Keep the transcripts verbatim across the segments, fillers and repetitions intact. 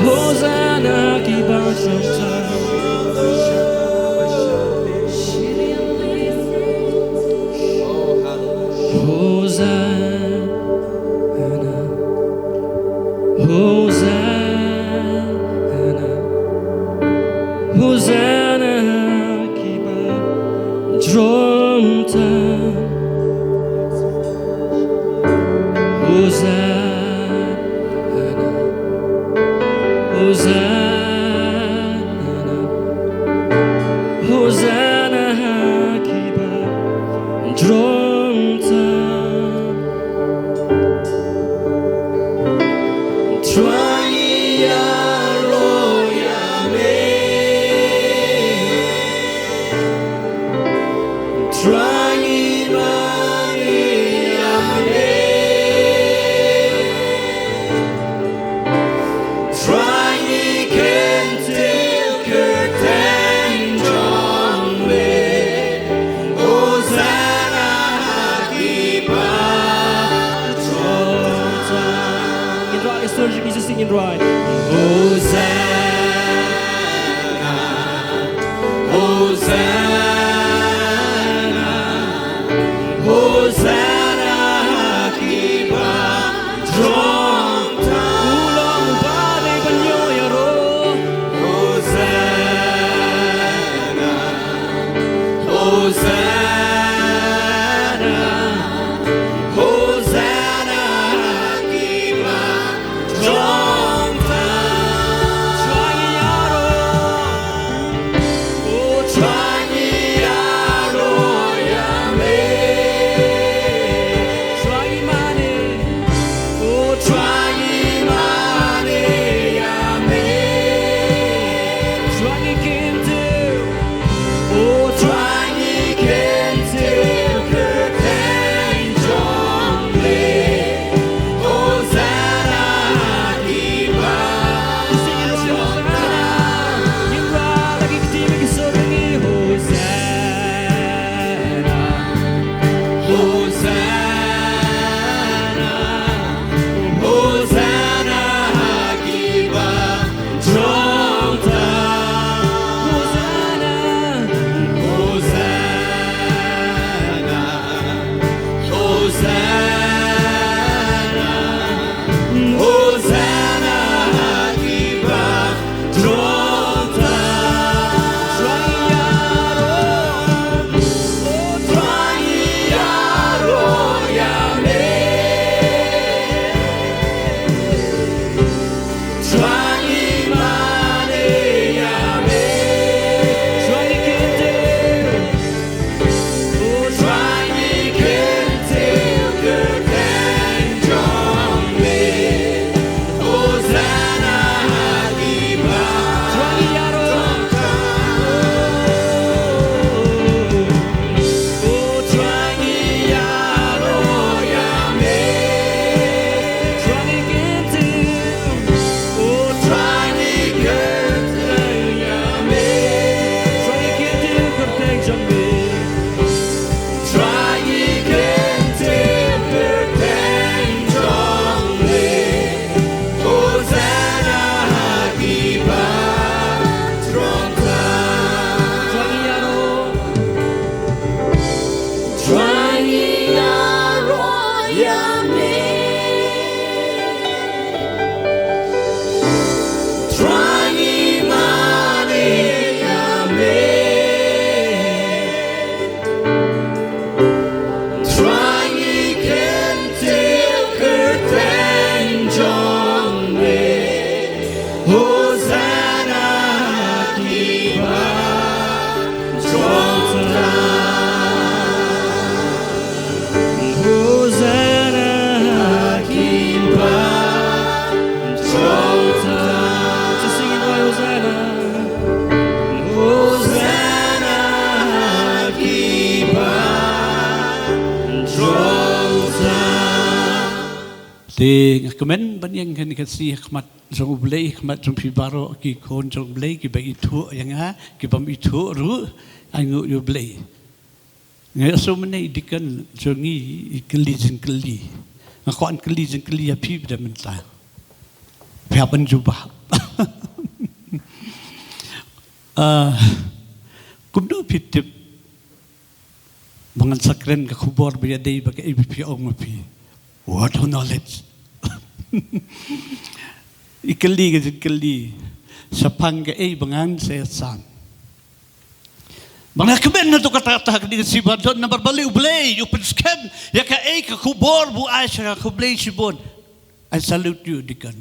Hosanna ki ba jrong tam. Hosanna. Hosanna. Hosanna ki ba jrong tam. Hosanna. Hosanna. Hosanna ki ba jrong tam. Trai ïaroh ïa me. Trai mane ïa me. Trai kyntiew kyrteng jong me. Hosanna ha ki ba jrong tam. Ngin rwai, Surjit, ngin sa sing, ngin rwai. Hosanna. Hosanna, Hosanna ha ki ba jrong tam. U long uba dei ban ïoh ïaroh. Hosanna, Hosanna, Hosanna ha ki ba jrong tam. Trai ïaroh. O Trai ïaroh ïa me. Trai mane. O Trai mane ïa me. Trai kyntiew. O Trai kyntiew kyrteng jong me. Hosanna ki ba jrong tam. Hosanna, Hosanna, Hosanna ha ki ba jrong tam. Hosanna, Hosanna, Hosanna, Hosanna ha ki ba jrong tam. Trai ïaroh, Trai ïaroh ïa me. Trai mane ïa me. Trai kyntiew. O Trai kyntiew kyrteng jong me. Hosanna ha ki ba jrong tam. O Trai ïaroh ïa me. Trai kyntiew. O Trai kyntiew ïa me. Trai kyntiew kyrteng jong me. Trai kyntiew kyrteng jong me. Hosanna ha ki ba jrong tam. Trai ïaroh. Trai ïaroh ïa me. Trai mane ïa me. Trai kyntiew kyrteng jong me. Hosanna ha ki ba jrong tam. Hosanna ha ki ba jrong tam. Just sing it, Hosanna. Hosanna ha ki ba jrong tam. Te nga kmen ban ïeng kane ka sngi ha khmat jong U Blei, ha khmat jong phi baroh ki khun jong U Blei, ki ba ithuh ïa nga, ki bym ithuh ruh, ai nguh ïa U Blei. Nga ïohsngew mynne i deacon jong ngi i kylli jingkylli. Nga kwah ban kylli jingkylli ïa phi bad mynta. Phi hap ban jubab. Ah, kumno phi tip ba ngan sa kren ka khubor ba ïadei bad kaei ba phi ong ma phi? What a knowledge. I kylli ka jingkylli shaphang kaei ba ngan sa ïasam. Ba nga kmen na to kata kata ka ding si ba don namar balei U Blei u pynskhem ïa kaei ka khubor ba u ai sha nga. Khublei shibun. I salute you, Deacon.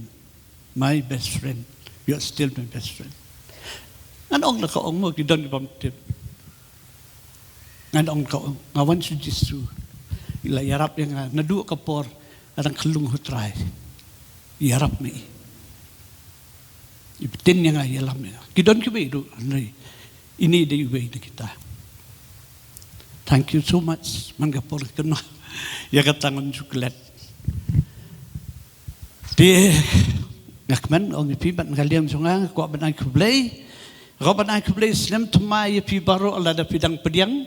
My best friend. You are still my best friend. Ngan ong la ka ong mo, ki don ki bym tip. Ngan ong ka ong, nga wan sha Jisu. I la ïarap ïa nga naduh ka por nga dang khyllung ha U Trai. I ïarap ma i. I btin ïa nga, i ïalam ïa nga. Ki don kiwei ruh, hynrei ine i dei iwei na kita. Thank you so much. Man ka por kynmaw ïa ka tang chocolate. Te nga kmen ong ïa phi bad na ka liang jong nga, nga kwah ban ai khublei. Nga kwah ban ai khublei snem thymmai ïa phi baroh lada phi dang pdiang.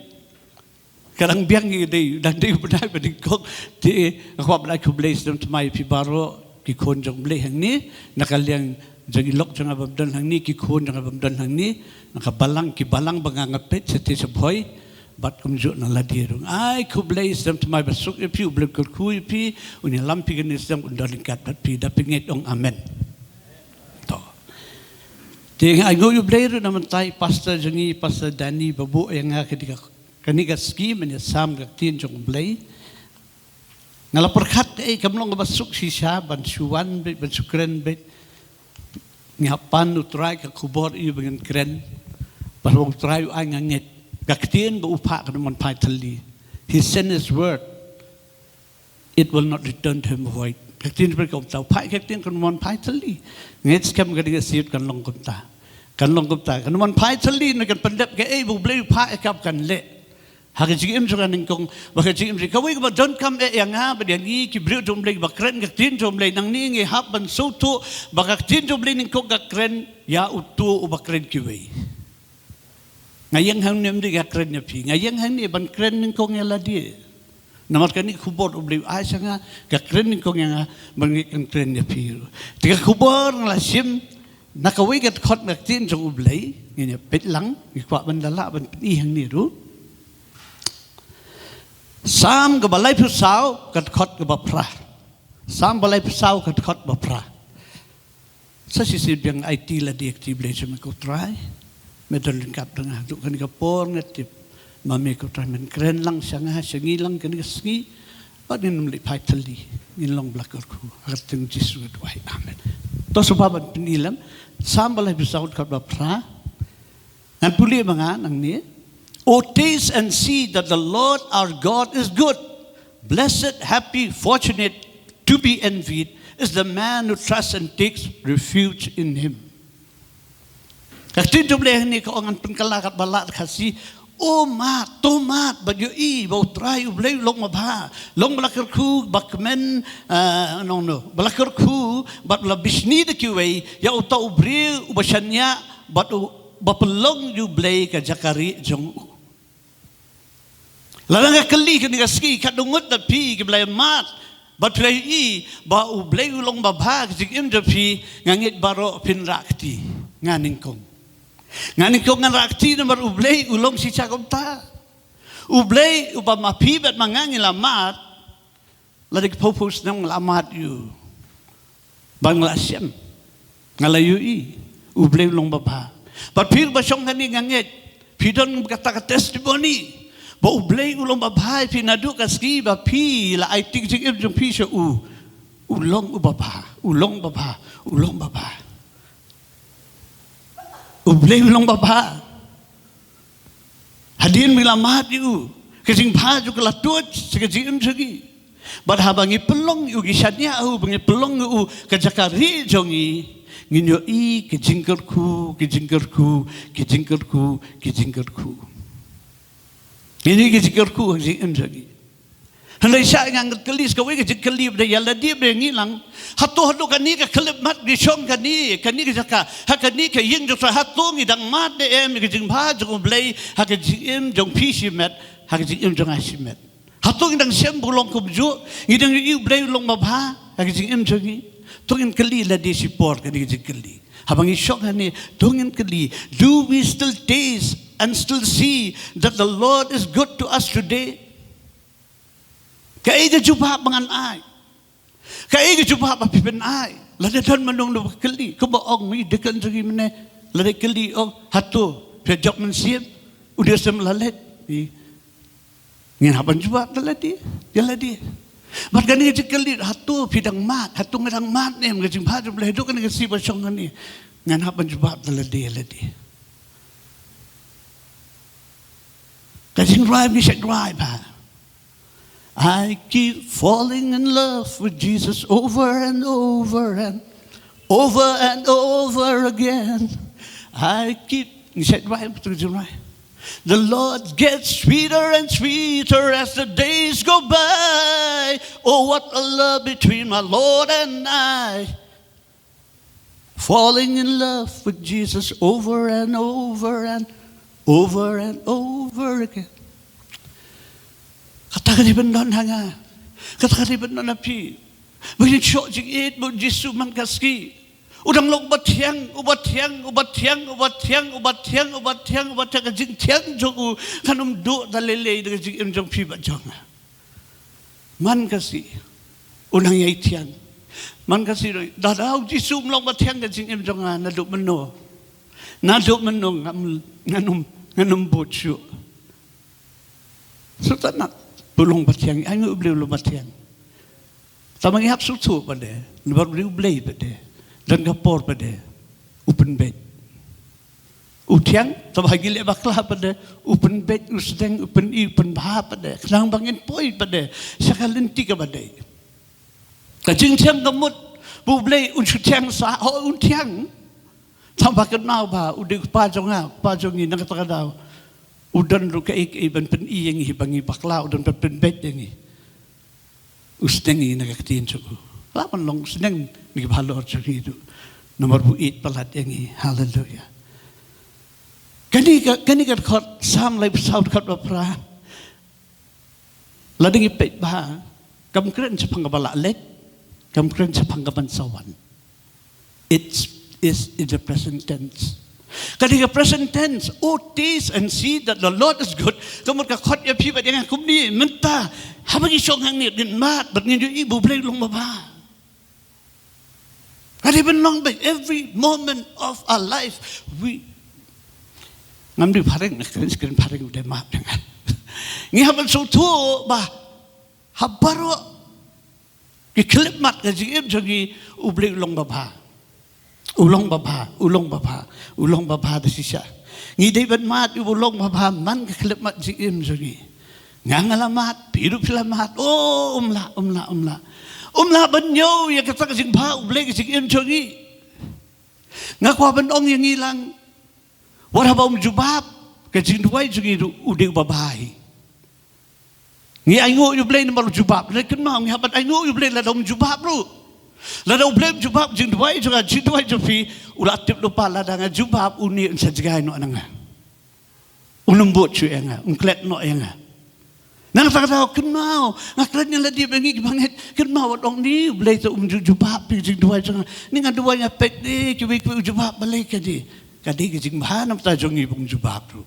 Ka dang biang ïa dei, dang dei u bnai ba nyngkong. Te nga kwah ban ai khublei snem thymmai ïa phi baroh ki khun jong U Blei hangne, na ka liang jong i lok jong nga bym don hangne, ki khun jong nga bym don hangne, na ka balang, ki balang ba nga nga peit shatei shabhoi. Bad kumjuh na lade ruh. Ai khublei snem thymmai basuk ïa phi, U Blei un kyrkhu ïa phi, un ïalam phi kane snem, un don ryngkat bad phi, da phi ngeit ong amen. To. Te nga ainguh ïa U Blei ruh na mynta i pastor jong ngi, Pastor Danny, ba buh ïa nga kane ka, kane ka scheme ban ïasam ka ktien jong U Blei. Nga la pyrkhat, eh, kam long kaba suk shisha ban shu wan beit, ban shu kren beit. Nga pan U Trai ka khubor ïa ba ngan kren. Ba U Trai u ai nga ngeit. Ka ktien ba u phah kan ym phai thylli. He sent his word. It will not return to him void. Ka ktien ba ka um tau phah, ka ktien kan ym phai thylli. Ngeit skhem ka ding ka siat kan long kumta. Kan long kumta. Kan ym phai thylli, na kan pyndep kaei ba U Blei u phah ïa ka ba kan leh. Ha ka jingim jong nga nyngkong, ba ka jingim jong kawei kaba donkam eh ïa nga bad ïa ngi ki briew jong U Blei ba kren ka ktien jong U Blei, nangne ngi hap ban sngewthuh ba ka ktien jong U Blei nyngkong ka kren ïa uto uba kren kiwei. Nga ïeng hangne ym dei ka kren ïa phi, nga ïeng hangne ban kren nyngkong ïa lade. Namar kane ka khubor U Blei u ai sha nga, ka kren nyngkong ïa nga, ban ngeit kan kren ïa phi. Te ka khubor nga la shim na kawei ka dkhot na ka ktien jong U Blei, ngin ïa peit lang, ngi kwah ban da lah ban pyni hangne ruh. Salm kaba laiphew saw ka dkhot kaba phra. Salm ba laiphew saw ka dkhot ba phra. Sa shisien biang aiti lade ïa ka kti Blei jong me ko Trai. Me don ryngkat bad nga haduh kane ka por, nga tip ma me ko Trai men kren lang sha nga sha ngi lang kane ka sngi. Bad ngin ym leit phai thylli, ngin long ba la kyrkhu. Ha ka kyrteng Jisu nga duwai. Amen. To sngewbha ban pyni lem Salm ba laiphew saw ka dkhot ba phra. Ngan pule ma nga nangne. Oh, taste and see that the Lord our God is good. Blessed, happy, fortunate, to be envied is the man who trusts and takes refuge in him. Ka ktien jong U Blei hangne ka ong, ngan pynkylla katba lah da ka Khasi. Oh mad, to mad bad ïohi ba U Trai U Blei u long babha, long ba la kyrkhu, ba kmen, ah, nongno, ba la kyrkhu bad ba la bishni da kiwei ïa uta u briew uba shaniah bad u ba pynlong ïa U Blei ka jaka rieh jong u. Lada nga kylli kane ka sngi, katno ngut na phi kiba la ïa mad bad phi la ïohi ba U Blei u long babha ha ka jingim jong phi, nga ngeit baroh phin rah kti. Nga nyngkong, nga nyngkong ngan rah kti namar U Blei u long shisha kumta. U Blei uba ma phi bad ma nga ngi la mad, lada ki phew phew snem nga la mad ïa u. Ba nga la shem, nga la ïohi U Blei u long babha. Bad phi ruh ba shong hangne nga ngeit phi don kata ka testimony ba U Blei u long babha ïa phi naduh ka sngi ba phi la aiti ka jingim jong phi sha u. U long u babha, u long babha, u long babha. U Blei u long babha. Hadien ba ngi la mad ïa u, ka jingbha jong u ka la tuid sha ka jingim jong ngi. Bad haba ngi pynlong ïa u, ngi shaniah ha u, ba ngi pynlong ïa u ka jaka rieh jong ngi, ngin ïohi ka jingkyrkhu, ka jingkyrkhu, ka jingkyrkhu, ka jingkyrkhu. Ngin ïohi ka jingkyrkhu ha ka jingim jong ngi. Hynrei sha nga ngan kylli sa kawei ka jingkylli ba dei ïa lade bad ïa ngi lang. Hato haduh kane ka khyllipmat ngi shong kane, kane ka jaka, ha kane ka ïing jong u Trai, hato ngi dang mad ne em ïa ka jingbha jong U Blei ha ka jingim jong phi shimet, ha ka jingim jong nga shimet? Hato ngi dang shem ba u long kumjuh? Ngi dang ïohi U Blei u long babha ha ka jingim jong ngi? To ngin kylli lade shipor kane ka jingkylli. Haba ngi shong hangne, to ngin kylli, do we still taste and still see that the Lord is good to us today? Kaei ka jubab ba ngan ai? Kaei ka jubab ba phi pynai? Lada don mano mano ba kylli, kumba ong i deacon jong ngi mynne, lada kylli ong, hato phi jop mynsiem? U dei sem la leit. Ngin hap ban jubab da lade, ïa lade. Bad kane ka jingkylli, hato phi dang mad, hato nga dang mad ne em ka jingbha jong U Blei haduh kane ka sngi ba shong hangne? Ngin hap ban jubab da lade, ïa lade. Ka jingrwai ngi shait rwai ba, I keep falling in love with Jesus over and over and over and over again. I keep, ngi shait rwai, ngi shait rwai. The Lord gets sweeter and sweeter as the days go by. Oh, what a love between my Lord and I. Falling in love with Jesus over and over and over and over again. Kata ka dei ban don ha nga. Kata ka dei ban don ha phi. Ba ngin shoh jingïeit bad U Jisu man ka sngi. U dang long uba thiang, uba thiang, uba thiang, uba thiang, uba thiang, uba thiang, uba thiang, ka jingthiang jong u kan ym duh da lei lei da ka jingim jong phi bad jong nga. Man ka sngi u nang ïai thiang. Man ka sngi, lada U Jisu um long uba thiang ka jingim jong nga, naduh mynno, naduh mynno ngam, ngan ym, ngan ym bud shuh. Sngewtynnat, u long uba thiang, ai ngi U Blei u long uba thiang. Tangba ngi hap sngewthuh pat de, namar U Blei, U Blei pat de, don ka por pat de u pynbeit. U thiang, tangba ha ngi leh bakla pat de u pynbeit, u sdang, u pyni, u pynbha pat de, khnang ba ngin poi pat de sha ka lynti kaba dei. Ka jingthiang ka mut ba U Blei un shu thiang sah, ho, un thiang. Tangba kynmaw ba u dei u Kpa jong nga, u Kpa jong ngi, na kata ka daw u don ruh kaei kaei ban pyni ïa ngi, ba ngi bakla u don ban pynbeit ïa ngi. U sdang ïa ngi na ka ktien jong u. Lah ban long u sdang na kiba halor jong ngi ruh, namar ba u ïeit palat ïa ngi. Haleluia. Kane ka, kane ka dkhot Salm laiphew saw, dkhot ba phra, lada ngi peit bha, kam kren shaphang kaba la leit, kam kren shaphang kaban sa wan. It is in the present tense. Ka dei ka present tense. Oh, taste and see that the Lord is good. Ka mut ka khot ïa phi bad ïa nga kumne mynta, haba ngi shong hangne, ngin mad bad ngin ïohi ba U Blei u long babha. Ka dei ban long ba every moment of our life we, ngam dei phareng, nga kren, kren phareng, u dei map ïa nga. Ngi hap ban sngewthuh ba ha baroh ki khyllipmat ka jingim jong ngi, U Blei u long babha. U long babha, u long babha, u long babha da shisha. Ngi dei ban mad ïa u ba u long babha man ka khyllipmat jingim jong ngi. Nga nga la mad, phi ruh phi la mad. Oh, um lah, um lah, um lah. Um lah ban ñiew ïa kata ka jingbha U Blei ka jingim jong ngi. Nga kwah ban ong ïa ngi lang, wat haba um jubab, ka jingduwai jong ngi ruh u dei uba bha hi. Ngi ainguh ïa U Blei namar u jubab. Lada kynmaw, ngi hap ban ainguh ïa U Blei lada um jubab ruh. Lada U Blei um jubab jingduwai jong nga, jingduwai jong phi, u la tip lypa lada nga jubab, une un sa jngai noh na nga. Un ym bud shuh ïa nga, un klet noh ïa nga. Na kata ka daw kynmaw, nga kren ïa lade ba ngi kiba ngeit, kynmaw wat ong ne U Blei te um ju jubab ïa ka jingduwai jong nga. Ne nga duwai nga peit ne kiwei kiwei u jubab balei ka dei. Ka dei ka jingbha na bynta jong ngi ba um jubab ruh.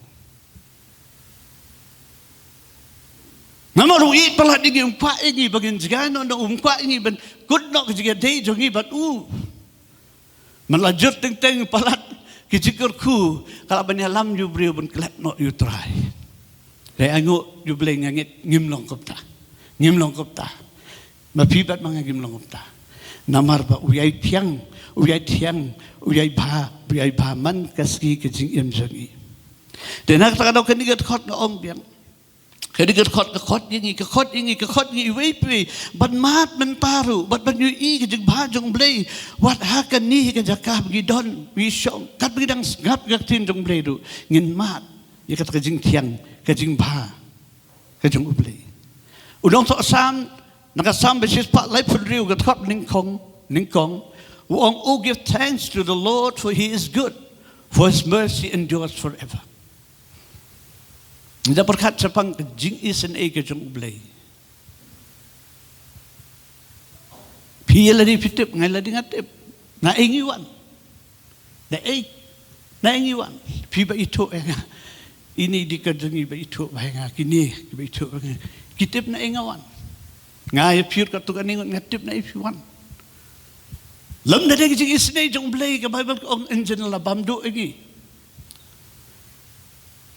Namar u ïeit palat ïa ngi, um kwah ïa ngi ba ngin jngai noh, um kwah ïa ngi ban kut noh ka jingïadei jong ngi bad u. Man la jur teng teng palat ki jingkyrkhu, ka lah ban ïalam ïa u briew ban klet noh ïa u Trai. Lei ainguh ïa U Blei, nga ngeit ngim long kumta. Ngim long kumta. Ma phi bad ma nga ngim long kumta. Namar ba u ïai thiang, u ïai thiang, u ïai bha, u ïai bha man ka sngi ka jingim jong ngi. Te na kata ka daw kane ka dkhot nga ong biang. Kane ka dkhot ka khot ïa ngi, ka khot ïa ngi, ka khot ïa ngi iwei pa iwei ban mad mynta ruh, bad ban ïohi ka jingbha jong U Blei. Wat ha kane ka jaka ba ngi don, ngi shong, katba ngi dang sngap ka ktien jong U Blei ruh, ngin mad ïa kata ka jingthiang, ka jingbha ka jong U Blei. U nongthoh Salm, na ka Salm ba shispah laiphew hynriew, ka dkhot nyngkong, nyngkong, u ong, "Oh, give thanks to the Lord, for he is good, for his mercy endures forever." Ngi da pyrkhat shaphang ka jingisynei ka jong U Blei. Ïa lade phi tip, nga lade nga tip. Na ei ngi wan? Na ei, na ei ngi wan? Phi ba ithuh ïa nga. Ini dei ka jong ngi ba ithuh ba ïa nga, kine ki ba ithuh ba ïa nga. Ki tip na ei nga wan. Nga ïa phi ruh katto katne ngut nga tip na ei phi wan. Lymda dei ka jingisynei jong U Blei, ka Baibl ka ong in jong la bam duh ïa ngi.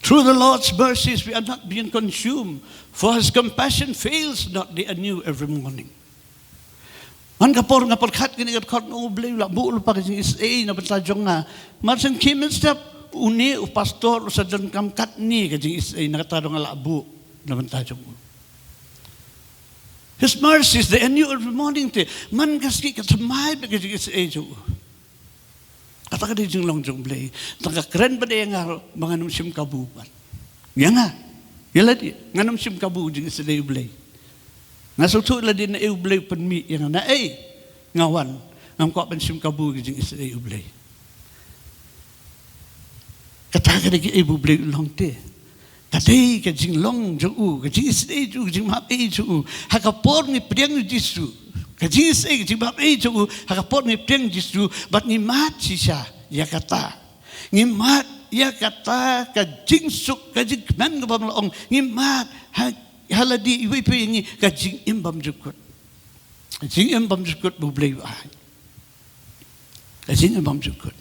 Through the Lord's mercies we are not being consumed, for his compassion fails not, they are new every morning. Man ka por nga pyrkhat kine ki dkhot, U Blei u la buh lypa ka jingisynei na bynta jong nga. Mar shen ki mynstep, une u pastor u sa donkam katne ka jingisynei, na kata ruh nga la buh na bynta jong u. His mercies, they are new every morning te. Man ka sngi ka thymmai beit ka jingisynei jong u. Kata ka dei jinglong jong U Blei. Tang ka kren pat ïa nga ruh ba ngan ym shim kabu pat. Ïa nga, ïa lade, ngan ym shim kabu jingisynei U Blei. Nga sngewthuh lade na ei U Blei u pynmih ïa nga, na ei nga wan. Ngam kwah ban shim kabu ka jingisynei U Blei. Kata ka dei kaei ba U Blei u long te. Ka dei ka jinglong jong u, ka jingisynei jong u, ka jingmap ei jong u. Ha ka por ngi pdiang ïa u Jisu, ka jingisynei, ka jingmap ei jong u. Ha ka por ngi pdiang ïa u Jisu bad ngi mad shisha ïa kata, ngi mad ïa kata ka jingsuk, ka jingkmen kaba nga la ong. Ngi mad ha, ha lade iwei pa ngi ka jingim bymjukut. Ka jingim bymjukut ba U Blei u ai. Ka jingim bymjukut.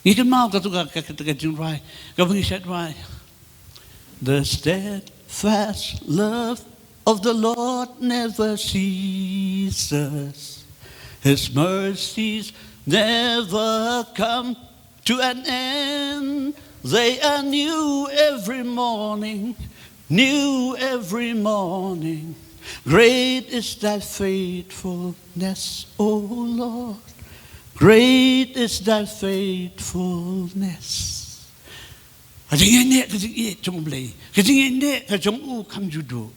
Ngi kynmaw katto ka, ka, ka, ka jingrwai kaba ngi shait rwai. The steadfast love of the Lord never ceases. His mercies never come to an end. They are new every morning, new every morning. Great is thy faithfulness, O Lord. Great is thy faithfulness. Ka jingïaineh, ka jingïeit jong U Blei. Ka jingïaineh ka jong u kam ju duh.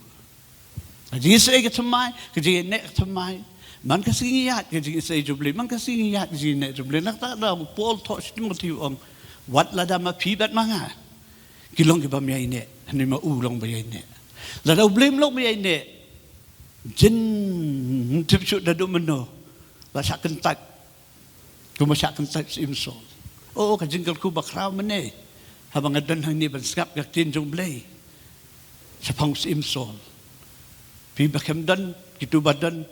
Ka jingisynei ka thymmai, ka jingïaineh ka thymmai. Man ka sngi ngi ïaid ka jingisynei jong U Blei, man ka sngi ngi ïaid ka jingïaineh jong U Blei. Na kata ka daw u Paul u thoh sha u Timothi u ong, wat lada ma phi bad ma nga ki long ki bym ïaineh, hynrei ma u u long ba ïaineh. Lada U Blei um long ba ïaineh, jin tip shuh da duh mynno la shah kyntait. Kumba shah kyntait u Syiem Saul. O, ka jingkyrkhu ba khraw mynne haba nga don hangne ban sngap ïa ka ktien jong U Blei shaphang u Syiem Saul. Phi ba khlem don, kito ba don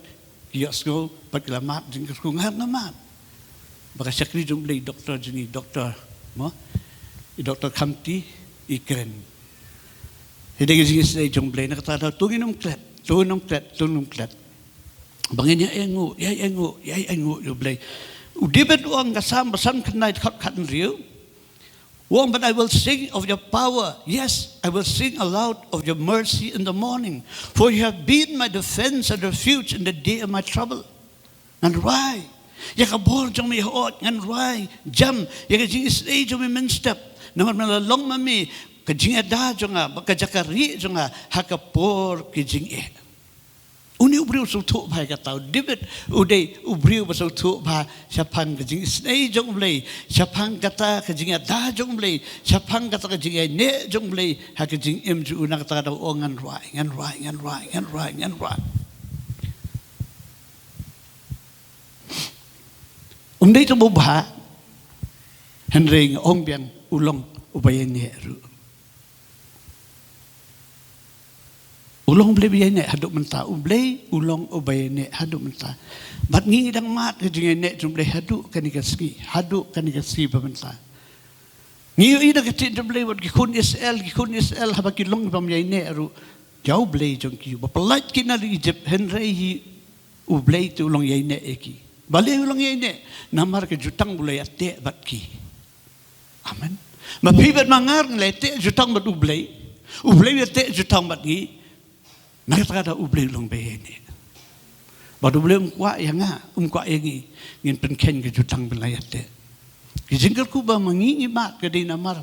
ki ïohsngew bad ki la mad jingkyrkhu, nga, nga mad. Ba ka shakri jong U Blei, doktor jong ngi, doktor, mo, i Doktor Khamti, i kren. Hynrei ka jingisynei jong U Blei, na kata ka daw to ngin ym klet, to ngin ym klet, to ngin ym klet. Ba ngin ïa ainguh, ïa ainguh, ïa ainguh ïa U Blei. U David u ong ha ka Salm ba san khyndai dkhot khathynriew, u ong, but I will sing of your power. Yes, I will sing aloud of your mercy in the morning. For you have been my defense and refuge in the day of my trouble. Ngan rwai ïa ka bor jong me hooid, ngan rwai jam ïa ka jingisynei jong me mynstep. Namar me la long ma me ka jingïada jong nga bad ka jaka rieh jong nga ha ka por ka jingeh. Une u briew u sngewthuh bha ïa kata, u David u dei u briew ba sngewthuh bha shaphang ka jingisynei jong U Blei, shaphang kata ka jingïada jong U Blei, shaphang kata ka jingïaineh jong U Blei ha ka jingim jong u. Na kata ka daw u ong, ngan rwai, ngan rwai, ngan rwai, ngan rwai, ngan rwai. Um dei tang ba u bha, hynrei nga ong biang u long uba ïaineh ruh. U long U Blei ba ïaineh haduh mynta, U Blei u long uba ïaineh haduh mynta. Bad ngi ngi dang mad ka jingïaineh jong U Blei haduh kane ka sngi, haduh kane ka sngi ba mynta. Ngi ïohi da ka ktien jong U Blei wat ki khun Israel, ki khun Israel haba ki long bym ïaineh ruh ïa U Blei jong ki, ba pyllait ki na ri Egypt, hynrei hi U Blei te u long ïaineh ïa ki. Balei u long ïaineh? Namar ka jutang ba u la ïateh bad ki. Amen. Ma phi bad ma nga ngi la ïateh jutang bad U Blei, U Blei u ïateh jutang bad ngi, na kata ka daw U Blei u long ba ïaineh. Bad U Blei um kwah ïa nga, um kwah ïa ngi ngin pynkheiñ ka jutang ba la ïateh. Ka jingkyrkhu ba ma ngi ngi mad ka dei namar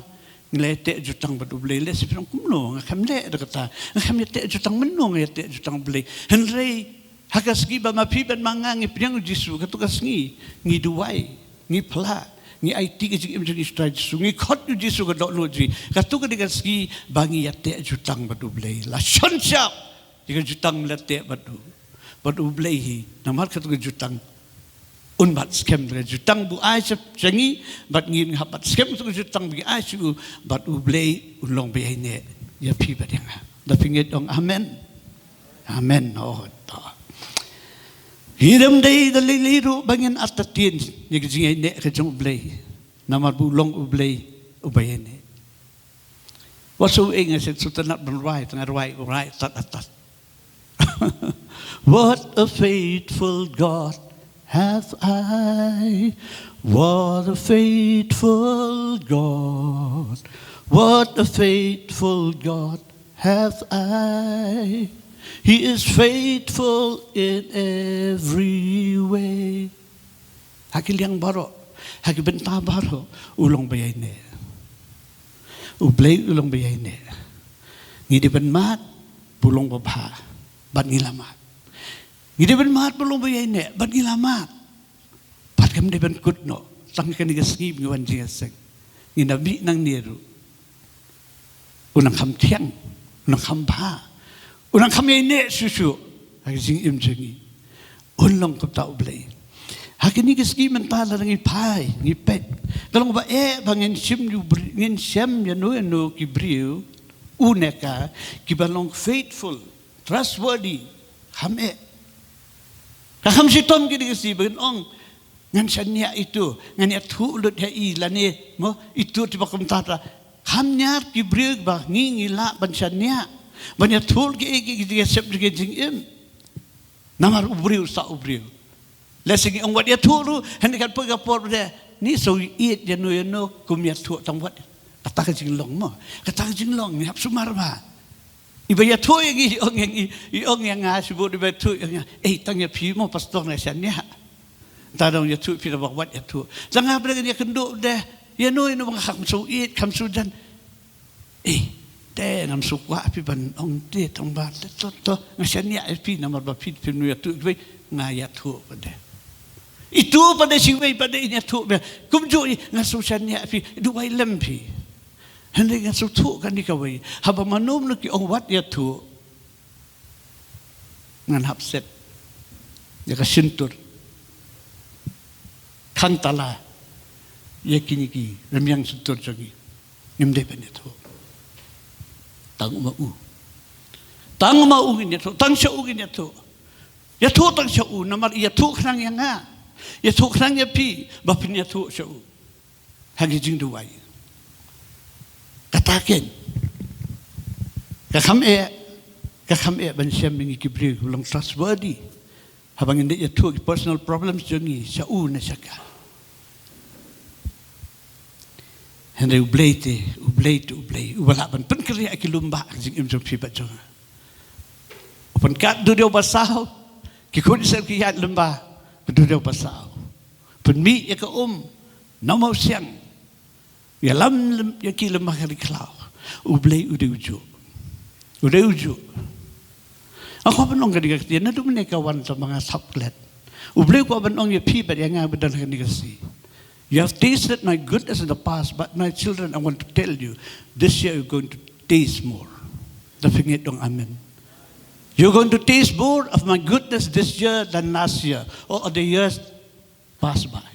ngi la ïateh jutang bad U Blei. Lehse phi ong kumno, nga khlem leh da kata, nga khlem ïateh jutang. Mynno nga ïateh jutang U Blei? Hynrei ha ka sngi ba ma phi bad ma nga ngi pdiang ïa u Jisu, kato ka sngi ngi duwai, ngi phla, ngi aiti ka jingim jong ngi sha u Trai Jisu, ngi khot ïa u Jisu ka dohnud jong ngi, kato ka dei ka sngi ba ngi ïateh jutang bad U Blei. La shon shap ïa ka jutang ba la ïateh bad u. bad U Blei hi, namar katu ka jutang un bat skhem, ka jutang ba u ai sha ngi, bad ngin hap bat skhem katu ka jutang ba ngi ai sha u, bad U Blei un long ba ïaineh ïa phi bad ïa nga. Da phi ngeit ong amen. Amen. Oh, to. Hi dem dei da lei lei ruh ba ngin artatien ïa ka jingïaineh ka jong U Blei. Namar ba u long U Blei uba ïaineh. Wat shu ing, nga shu tynnat ban rwai, tang rwai, rwai tat tat tat. What a faithful God have I. What a faithful God. What a faithful God have I. He is faithful in every way. Ha ki liang baroh, ha ki bynta baroh, u long ba ïaineh. U Blei u long ba ïaineh. Ngi dei ban mad ba u long ba bha, bad ngi la mad. Ngi dei ban mad ba u long ba ïaineh, bad ngi la mad. Bad kam dei ban kut noh, tang kane ka sngi ba ngi wan jingïaseng. Ngin da mih nangne ruh. U nang kham thiang, u nang kham bha, u nang kham ïaineh shuh shuh ha ka jingim jong ngi. Un long kumta U Blei. Ha kine ki sngi mynta lada ngi phai, ngi peit, ka long ba eh ba ngin shem ïa u bri-, ngin shem ïano ïano ki briew, u ne ka, kiba long faithful, trustworthy, kham eh. Ka kham shitom kine ki sngi ba ngin ong, ngan shaniah ito, ngan ïathuh lut ha i, lane mo, ito te ba kumta ta. Kham niar ki briew ba ngi ngi lah ban shaniah, ban ïathuh ki, ki, ki, ki sep ki jingim. Namar u briew sa u briew. Lehse ngi ong wat ïathuh ruh, hynrei katba ka por ba dei, ngi shu ïeit ïano ïano, kum ïathuh tang wat. Kata ka jinglong mo, kata ka jinglong, ngi hap sumar ba. Iba ïathuh ïa ngi, i ong ïa ngi, i ong ïa nga, shibun iba ïathuh ïa nga. Ei, tang ïa phi mo pastor nga shaniah. Tang dang ïathuh phi da ba wat ïathuh. Tang nga ba dang ïakynduh deh, ïano ïano ba nga kham shu ïeit, kham shu jan. Ei, te ngam shu kwah phi ban ong te, tang ba te to to, nga shaniah ïa phi namar ba phi phim ïathuh kiwei, nga ïathuh pat de. Ito pat de, shiwei pat de in ïathuh ba. Kumjuh i nga shu shaniah ïa phi, duwai lem phi. Hynrei ngan shu thuh kane kawei. Haba mano mano ki ong wat ïathuh, ngan hap set ïa ka shyntur khang tala ïa kine ki rmiang shyntur jong ngi. Ngim dei ban ïathuh. Tang ma u. Tang ma u ngin ïathuh. Tang sha u ngin ïathuh. Ïathuh tang sha u, namar ïathuh khnang ïa nga. Ïathuh khnang ïa phi, ba phin ïathuh sha u. Ha ki jingduwai. Kata kein. Ka kham eh, ka kham eh ban shem ïa ngi ki briew kiba long trustworthy. Haba ngin dei ïathuh ki personal problems jong ngi sha u ne sha ka. Hynrei U Blei te, U Blei te, U Blei, uba lah ban pynkhreh ïa ki lum ba ha ka jingim jong phi bad jong nga. U pynkat duriaw basaw, ki khun sep ki ïaid lyngba ka duriaw basaw. Pynmih ïa ka um na mawsiang. Ïalam lem, ïa ki lem ha ka ri khlaw. U Blei u dei u juh. U dei u juh. Nga kwah ban ong kane ka ktien, naduh mynne ka wan tang ba nga sap klet. U Blei u kwah ban ong ïa phi bad ïa nga ba don ha kane ka sngi. You have tasted my goodness in the past, but my children, I want to tell you, this year you're going to taste more. Da phi ngeit ong amen. You're going to taste more of my goodness this year than last year, or the years pass by.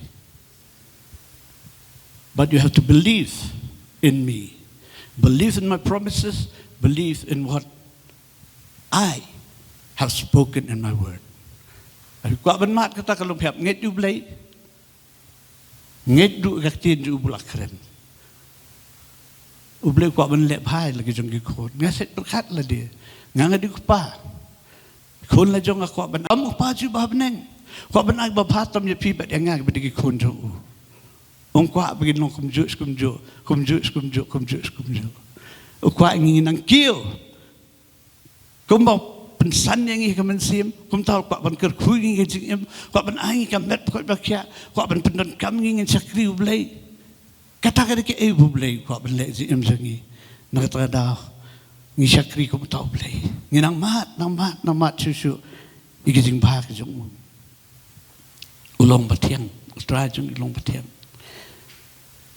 But you have to believe in me. Believe in my promises. Believe in what I have spoken in my word. Phi kwah ban mad kata ka long phi hap ngeit ïa U Blei. Ngeit ruh ïa ka ktien jong u ba la kren. U Blei u kwah ban leh bha ïa la ki jong ki khun. Nga sait pyrkhat lade. Nga nga dei u kpa. Khun la jong nga kwah ban, ym u kpa jong u ba ha bneng. Kwah ban ai ba bha tam ïa phi bad ïa nga bad ïa ki khun jong u. Ym kwah ba kin long kumjuh kumjuh, kumjuh kumjuh, kumjuh kumjuh. U kwah ngi nang kiew. Kumba u pynsan ïa ngi ha ka mynsiem, kumta u kwah ban kyrkhu ïa ngi ha ka jingim, kwah ban ai ngi ka met ba koit ba khiah, kwah ban pyndonkam ïa ngi ngin shakri U Blei. Kata ka dei kaei ba U Blei u kwah ban leh ha ka jingim jong ngi. Na kata ka daw ngi shakri kumta U Blei. Ngi nang mad, nang mad, nang mad shuh shuh ïa ka jingbha ka jong u. U long ba thiang, U Trai jong ngi u long ba thiang.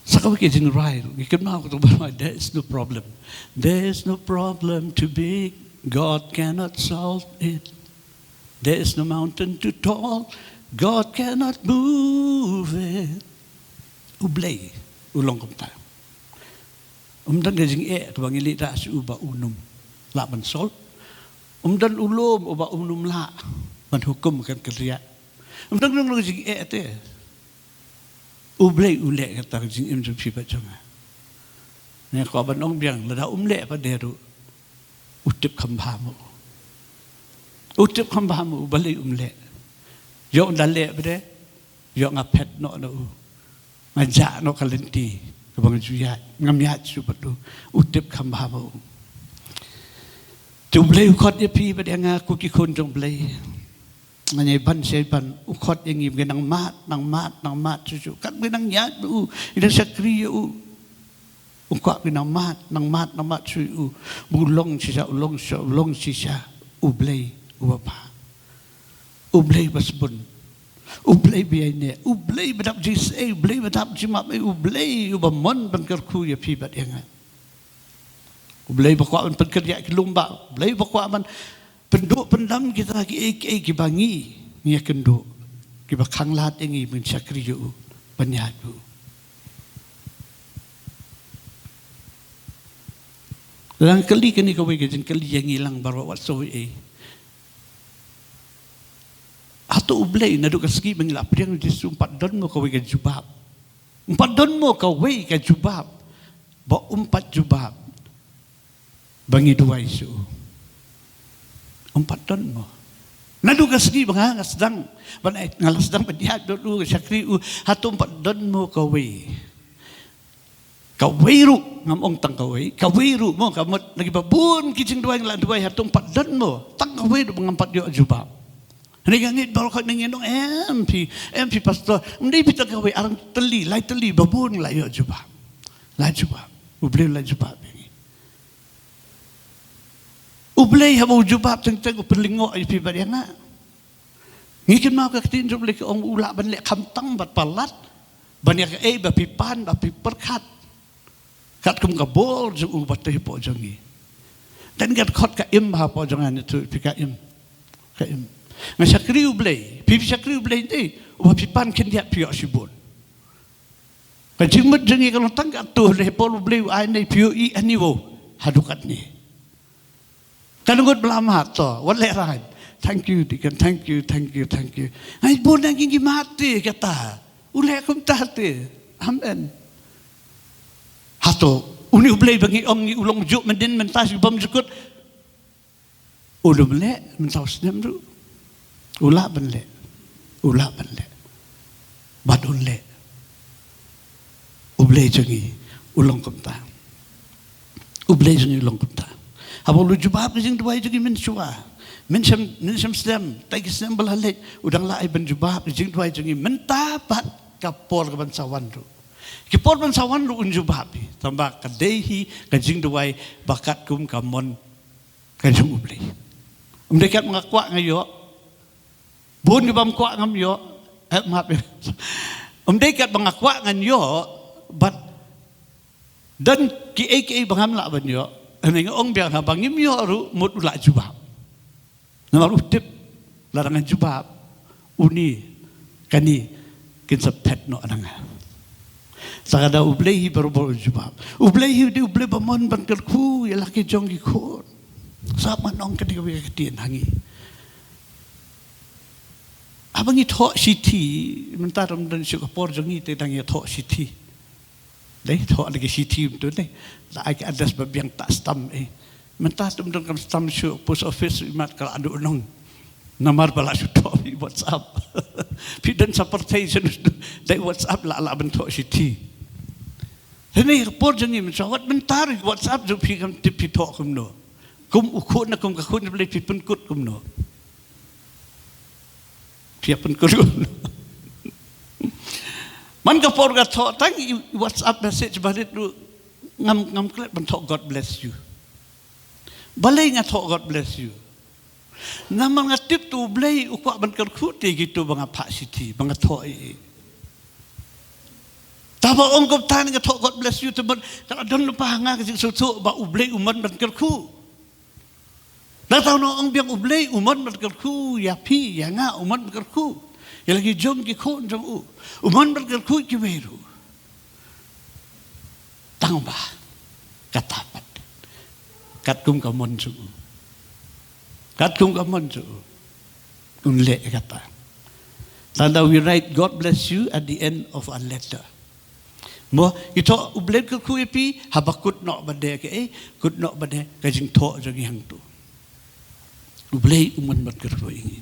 Sa kawei ka jingrwai ruh, ngi kynmaw kato ka rwai, there is no problem. There is no problem too big, God cannot solve it. There is no mountain too tall, God cannot move it. U Blei u long kumta. Um don ka jingeh kaba ngi leh da shu uba um nym lah ban solve. Um don u lum uba um nym lah ban hukum kan kyrriah. Um don ka jingeh te. U Blei u leh kata ka jingim jong phi bad jong nga. Nga kwah ban ong biang, lada um leh pat de ruh, u tip kham bha mo. U tip kham bha mo, balei um leh. Ïoh ynda leh pat de, ïoh nga phet noh na u. Nga jah noh ka lynti kaba nga ju ïaid, ngam ïaid shuh bad u. U tip kham bha mo. Te U Blei u khot ïa phi bad ïa nga, ko ki khun jong U Blei. Nga ïai ban, ïai ban, u khot ïa ngi ba ngin nang mad, nang mad, nang mad shuh shuh. Kat ba ngin nang ïaid bad u, ngin nang shakri ïa u. U kwah ba ngin nang mad, nang mad, nang mad shuh ïa u. Ba u long shisha, u long shisha, u long shisha U Blei uba bha. U Blei uba sbun. U Blei uba ïaineh. U Blei uba dap jingshai, U Blei uba dap jingmap, U Blei uba mon ban kyrkhu ïa phi bad ïa nga. U Blei uba kwah ban pynkynriah ki lum bah, U Blei uba kwah ban pynduh pyndam kita kiei kiei kiba ngi ngi ïakynduh, kiba khanglad ïa ngi ban shakri ïa u, ban ïaid ïa u. Lang kylli kane kawei ka jingkylli ïa ngi lang baroh wat sawei ei. Hato U Blei naduh ka sngi ba ngi la pdiang ïa u Jisu um pat don mo kawei ka jubab? Um pat don mo kawei ka jubab ba um pat jubab ba ngi duwai shuh? Um pat don mo. Naduh ka sngi ba nga, nga sdang ban, nga la sdang ban ïaid bad u, shakri u, hato um pat don mo kawei? Kawei ruh, ngam ong tang kawei, kawei ruh mo, ka mut na kiba bun ki jingduwai nga la duwai, hato um pat don mo, tang kawei ruh ba ngam pat ïoh jubab? Hynrei nga ngeit baroh khoit na ngi ong, em phi, em phi pastor, ym dei phi tang kawei, ar tylli, lai tylli ba bun la ïoh jubab. La jubab, U Blei la jubab ïa ngi. U Blei haba u jubab teng teng u pynlyngngoh ïa phi bad ïa nga. Ngi kynmaw ka ktien jong U Blei ka ong u lah ban leh khamtam bad palat ban ïa kaei ba phi pan ba phi pyrkhat, katkum ka bor jong u ba tei hapoh jong ngi. Te ngan khot ka im hapoh jong nga, ngi ïathuh ïa phi ka im. Ka im. Nga shakri U Blei, phi, phi shakri U Blei, te uba phi pan khyndiat phi ïoh shibun. Ka jingmut jong ngi ka long tang katto, lehse U Blei u ai ne phi ïohi aniwo haduh katne. Kan ngut ba la mad to, wat lehraiñ. Thank you, Deacon. Thank you, thank you, thank you. Ai, bun na ngi ngi mad te kata. U leh kumta te. Amen. Hato une U Blei ba ngi ong ngi u long juk mynnin mynta shi bymjukut, u lum leh mynta u snem ruh? U lah ban leh. U lah ban leh. Bad un leh. U Blei jong ngi u long kumta. U Blei jong ngi u long kumta. Haba u la jubab ka jingduwai jong ngi mynshuwa, mynshem, mynshem snem, tai ki snem ba la leit, u dang lah ai ban jubab ka jingduwai jong ngi mynta bad ka por kaban sa wan ruh. Ki por ban sa wan ruh un jubab hi, tangba ka dei hi ka jingduwai ba katkum ka mon ka jong U Blei. Ym dei kat ba nga kwah nga ïoh. Bun ki bym kwah ngam ïoh. Eh, map ïa. Ym dei kat ba nga kwah ngan ïoh, bad don kiei kiei ba ngam lah ban ïoh. Hynrei nga ong biang, haba ngim ïoh ruh mut u la jubab. Namar u tip lada ngan jubab, une, kane kin sa phet noh na nga. Sa ka da U Blei hi barabor u jubab. U Blei hi u dei U Blei ba mon ban kyrkhu ïa la ki jong ki khun. Sa man ong kane kawei ka ktien ha ngi. Haba ngi thoh shithi, mynta ym don shuh ka por jong ngi te dang ïa thoh shithi. Dei thoh da ki shithi mynta dei. La ai ka address ba biang, ta stamp eh. Mynta ym don kam stamp shuh, post office imat ka la duh nong. Namar ba la shu thoh phi WhatsApp. Phi don sa pyrthei shen dei WhatsApp la, la ban thoh shithi. Hynrei ka por jong ngi mynta, wat mynta ruh WhatsApp jong phi kam tip phi thoh kumno. Kum u khun na kum ka khun U Blei phi pynkut kumno. Phi ïa pynkut kumno. Man ka por nga thoh tang i WhatsApp message ba rit ruh ngam, ngam klet ban thoh God bless you. Balei nga thoh God bless you? Namar nga tip to U Blei u kwah ban kyrkhu te kito ba nga phah shithi, ba nga thoh ei ei. Tangba ong kumta nga thoh God bless you te ban ka la don lypa ha nga ka jingsngewthuh ba U Blei u mon ban kyrkhu. Nangta u ong biang, U Blei u mon ban kyrkhu ïa phi, ïa nga u mon ban kyrkhu ïa la ki jong ki khun jong u. U mon ban kyrkhu ïa kiwei ruh. Tang ba kata pat, katkum ka mon jong u, katkum ka mon jong u, un leh kata. Tangba we write "God bless you" at the end of a letter. Mo, ito, U Blei u kyrkhu ïa phi, haba kut noh ba dei kaei, kut noh ba dei ka jingthoh jong ngi hangto. U Blei u mon ban kyrkhu ïa ngi.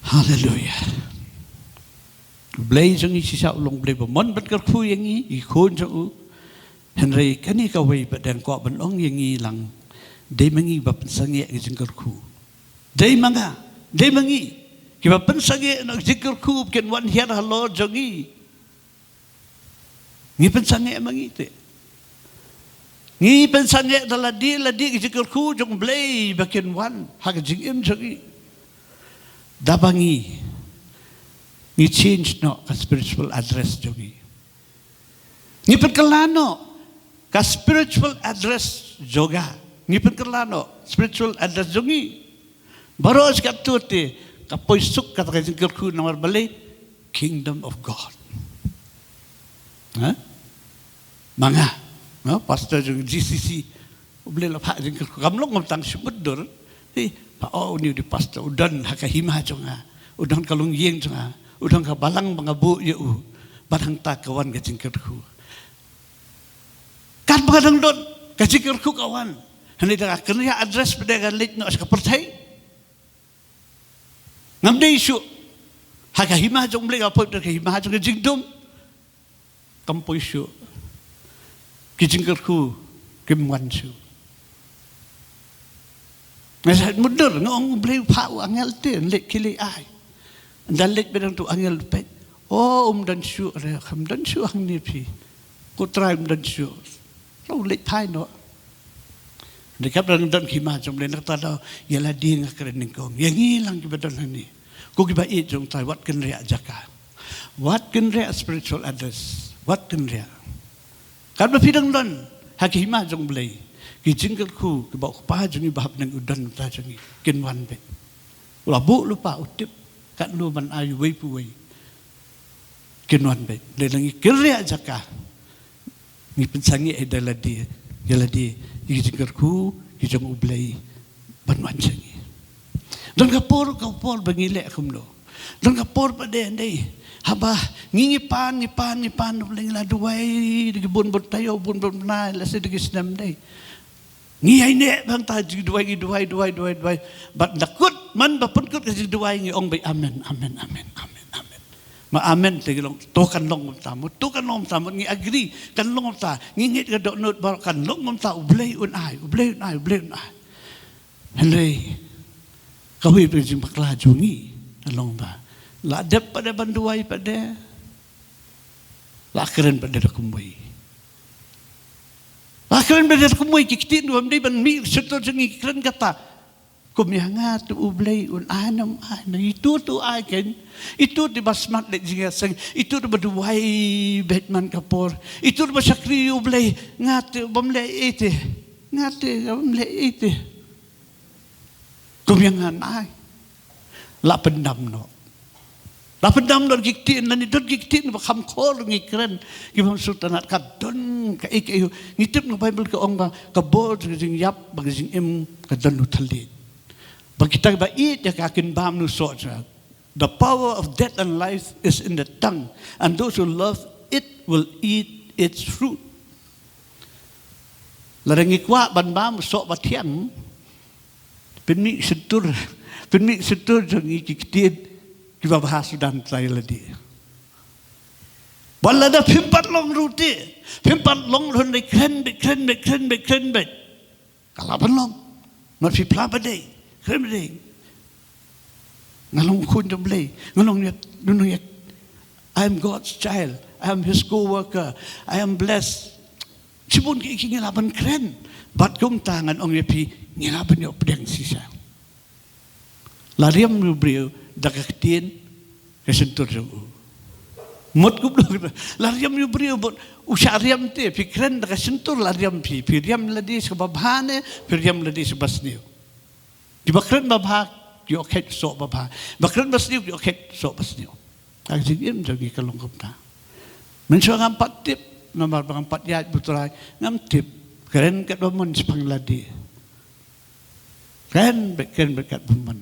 Haleluia. U Blei jong ngi shisha u long Blei ba mon ban kyrkhu ïa ngi, i khun jong u. Hynrei kane kawei pat dang kwah ban ong ïa ngi lang, dei ma ngi ba pynsangeh ka jingkyrkhu. Dei ma nga, dei ma ngi kiba pynsangeh na ka jingkyrkhu ba kin wan hiar halor jong ngi. Ngi pynsangeh ma ngi te. Ngi pynsangeh da lade lade ka jingkyrkhu jong U Blei ba kin wan ha ka jingim jong ngi. Da ba ngi, ngi change noh ka spiritual address jong ngi. Ngi pynkylla noh ka spiritual address jong nga. Ngi pynkylla noh spiritual address jong ngi. Baroh shi katto te ka poi suk kata ka jingkyrkhu namar balei? Kingdom of God. Ha? Ma nga, ha? Pastor jong G C C, U Blei la phah jingkyrkhu, kam long ngam tang shu mutdur. Hi, pa, oh, une u dei pastor, u don ha ka hima jong nga, u don ka longïing jong nga, u don ka balang ba nga buh ïa u. Bad hangta ka wan ka jingkyrkhu. Katba ka dang don ka jingkyrkhu ka wan. Hynrei da ka kynriah address pat de ka leit noh sha ka pyrthei. Ngam dei shuh ha ka hima jong U Blei, ka poi da ka hima jong ka jingdum. Kam poi shuh. Ki jingkyrkhu kim wan shuh. Nga sa mutdur, nga ong U Blei u phah u angel te, leit khie leit ai. Ynda leit bad dang tu angel peit. Oh, um don shuh re, kam don shuh hangne phi. Ko Trai, um don shuh. Lo leit phai noh. Dei kaba dang don ki hima jong U Blei, nangta da ïa lade nga kren nyngkong. Ïa ngi lang kiba don hangne, ko kiba ïeit jong U Trai, wat kynriah jaka. Wat kynriah spiritual address. Wat kynriah. Katba phi dang don ha ki hima jong U Blei, ki jingkyrkhu kiba u Kpa jong ngi ba ha bneng u don mynta jong ngi, kin wan beit. U la buh lypa, u tip katno ban ai uwei pa uwei. Kin wan beit. Lada ngi kynriah jaka, ngi pynsangeh ïa lade, ïa lade, ïa ki jingkyrkhu ki jong U Blei ban wan sha ngi. Don ka por, ka por ba ngi leh kumno? Don ka por pat de, dei, haba ngi, ngi pan, ngi pan, ngi pan, ngi la duwai da ki bun bun taïew, bun bun bnai, lehse da ki snem, dei. Ngi ïaineh bad kata ka jingduwai, ngi duwai, duwai, duwai, duwai. Bad da kut, man ba pynkut ka jingduwai, ngi ong beit amen, amen, amen, amen, amen. Ma amen te ka long, to kan long kumta mut, to kan long kumta mut, ngi agree kan long kumta, ngi ngeit ka dohnud baroh kan long kumta, U Blei un ai, U Blei un ai, U Blei un ai. Hynrei kawei pat ka jingbakla jong ngi ka long ba la dep pat de ban duwai pat de, la kren pat de da kumwei. La kren pat de da kumwei, ki ktien bym dei ban mih shyntur jong ngi, ki kren kata. Kum ïa nga te U Blei un ai ne ym ai, ne ito te u ai kein. Ito te ba smat leh jingïaseng, ito te ba duwai beit man ka por, ito te ba shakri U Blei. Nga te bym leh ei te, nga te bym leh ei te. Kum ïa nga un ai. La pyndam noh. La pyndam noh ki ktien, lane don ki ktien ba kham khor ngi kren, ki bym sngewtynnat, ka don kaei kaei. Ngi tip na Baibl ka ong ba ka bor ka jingïap bad ka jingim ka don u thylliej. Bad kita kiba ïeit ïa ka kin bam na u soh jong ka. The power of death and life is in the tongue, and those who love it will eat its fruit. Lada ngi kwah ban bam u soh ba thiang, pynmih shyntur, pynmih shyntur jong ngi ki ktien kiba bha suda, trai lade. Bad lada phim pat long ruh te, phim pat long ruh, hynrei kren beit, kren beit, kren beit, kren beit, ka lah ban long. Namar phi phla pat de, kren pat de. Nga long khun jong U Blei, nga long ïa, nga long ïa, I am God's child, I am his co-worker, I am blessed. Shibun ki, ki ngi lah ban kren. Bad kumta ngan ong ïa phi, ngi lah ban ïoh pdiang shisha. La riam u briew da ka ktien ka shyntur jong u. Mut kumno, la riam ïa u briew, mut u shah riam te, phi kren da ka shyntur la riam phi, phi riam lade sha babha ne, phi riam lade sha basniew. Kiba kren babha, ki ïoh khet soh babha. Ba kren basniew, ki ïoh khet soh basniew. Ka jingim jong ngi ka long kumta. Mynshuwa ngam pat tip, namar ba ngam pat ïaid bad u Trai, ngam tip. Kren katba mon shaphang lade. Kren beit, kren beit katba mon.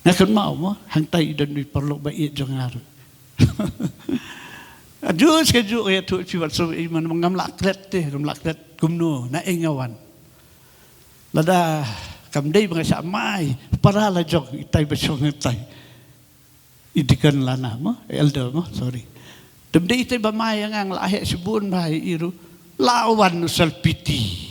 Nga kynmaw mo, hangtai i don i paralok ba ïeit jong nga ruh. Aju, shu ïathuh ïa phi wat shu i man ngam lah klet te, ngam lah klet kumno, naei nga wan. Lada kam dei ba nga shah mai para la jong itai ba shong itai. I deacon lane mo, elder mo, sorry. Te ym dei itai ba mai ïa nga, nga la heh shibun bha ïa i ruh. La wan u Salpiti.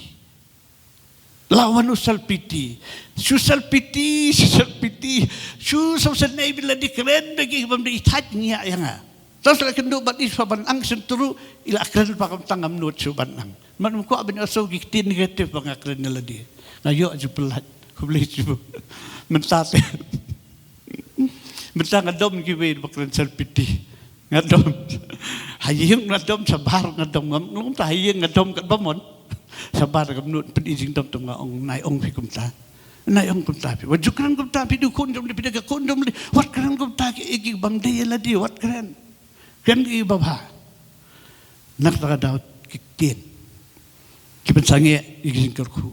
La wan u Salpiti. Shu Salpiti, shu Salpiti. Shu shu shu nei bila di kren bad ki bym dei thait ngi ïa nga. Te shu la kynduh bad i shu ban ang shyntur ruh, i la kren ba kumta ngam nud shu ban ang. Man ym kwah ban ïohsngew ki ktien negative ba nga kren ïa lade. Nga ïoh ju pyllait. Khublei shibun. Mynta te. Mynta nga dom kiwei ba kren Salpiti. Nga dom. Ha ïing nga dom, shabar nga dom, ngam long ta ha ïing nga dom katba mon. Shabar ngam nud pyn-i jingdom, te nga ong, nai ong phi kumta. Nai ong kumta phi. Wat ju kren kumta phi, du khun jong lade, phi da ka khun jong lade. Wat kren kumta ki, ki bym dei ïa lade, wat kren. Kren ki babha. Na kata ka daw ki ktien ki pynsangeh ïa ki jingkyrkhu.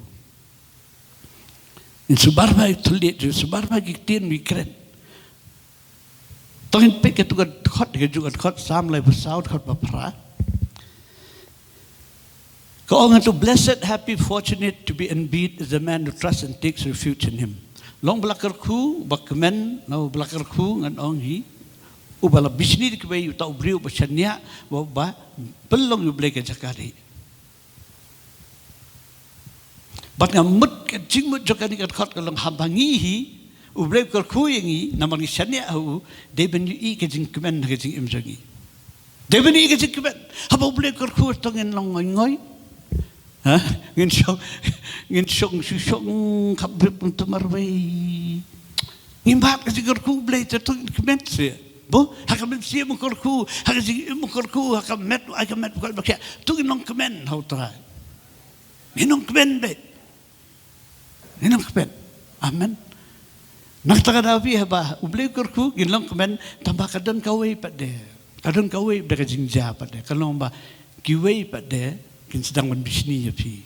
Ngin shu bar bha ïa ki thylliej, ngin shu bar bha ïa ki ktien ba ngi kren. To ngin peit katto ka dkhot, kajuh ka dkhot, Salm laiphew saw, dkhot ba phra. Ka ong hangto, "Blessed, happy, fortunate to be indeed is the man who trusts and takes refuge in him." Long ba la kyrkhu, ba kmen, long ba la kyrkhu, ngan ong hi, uba la bishni da kiwei, uta u briew uba shaniah, uba pynlong ïa U Blei ka jaka rieh. Bad nga mut ka jingmut jong kane ka dkhot ka long haba ngi hi, U Blei u kyrkhu ïa ngi, namar ngi shaniah ha u, dei ban ïohi ka jingkmen ha ka jingim jong ngi. Dei ban ïohi ka jingkmen. Haba U Blei u kyrkhu to ngin long ngoi ngoi. Ha? Ngin shong, ngin shong, shong, shong, khap bip kumta marwei. Ngim bat ka jingkyrkhu U Blei te to ngin kmen seh. Bo, ha ka mynsiem u kyrkhu, ha ka jingim u kyrkhu, ha ka met, ha ka met, ha ka met, to ngin long kmen ha U Trai. Ngin long kmen beit. Ngin long kmen. Amen. Na kata ka daw phi, haba U Blei u kyrkhu, ngin long kmen, tangba ka don kawei pat de. Ka don kawei pat de ka jingjia pat de. Ka long ba kiwei pat de kin sdang ban bishni ïa phi.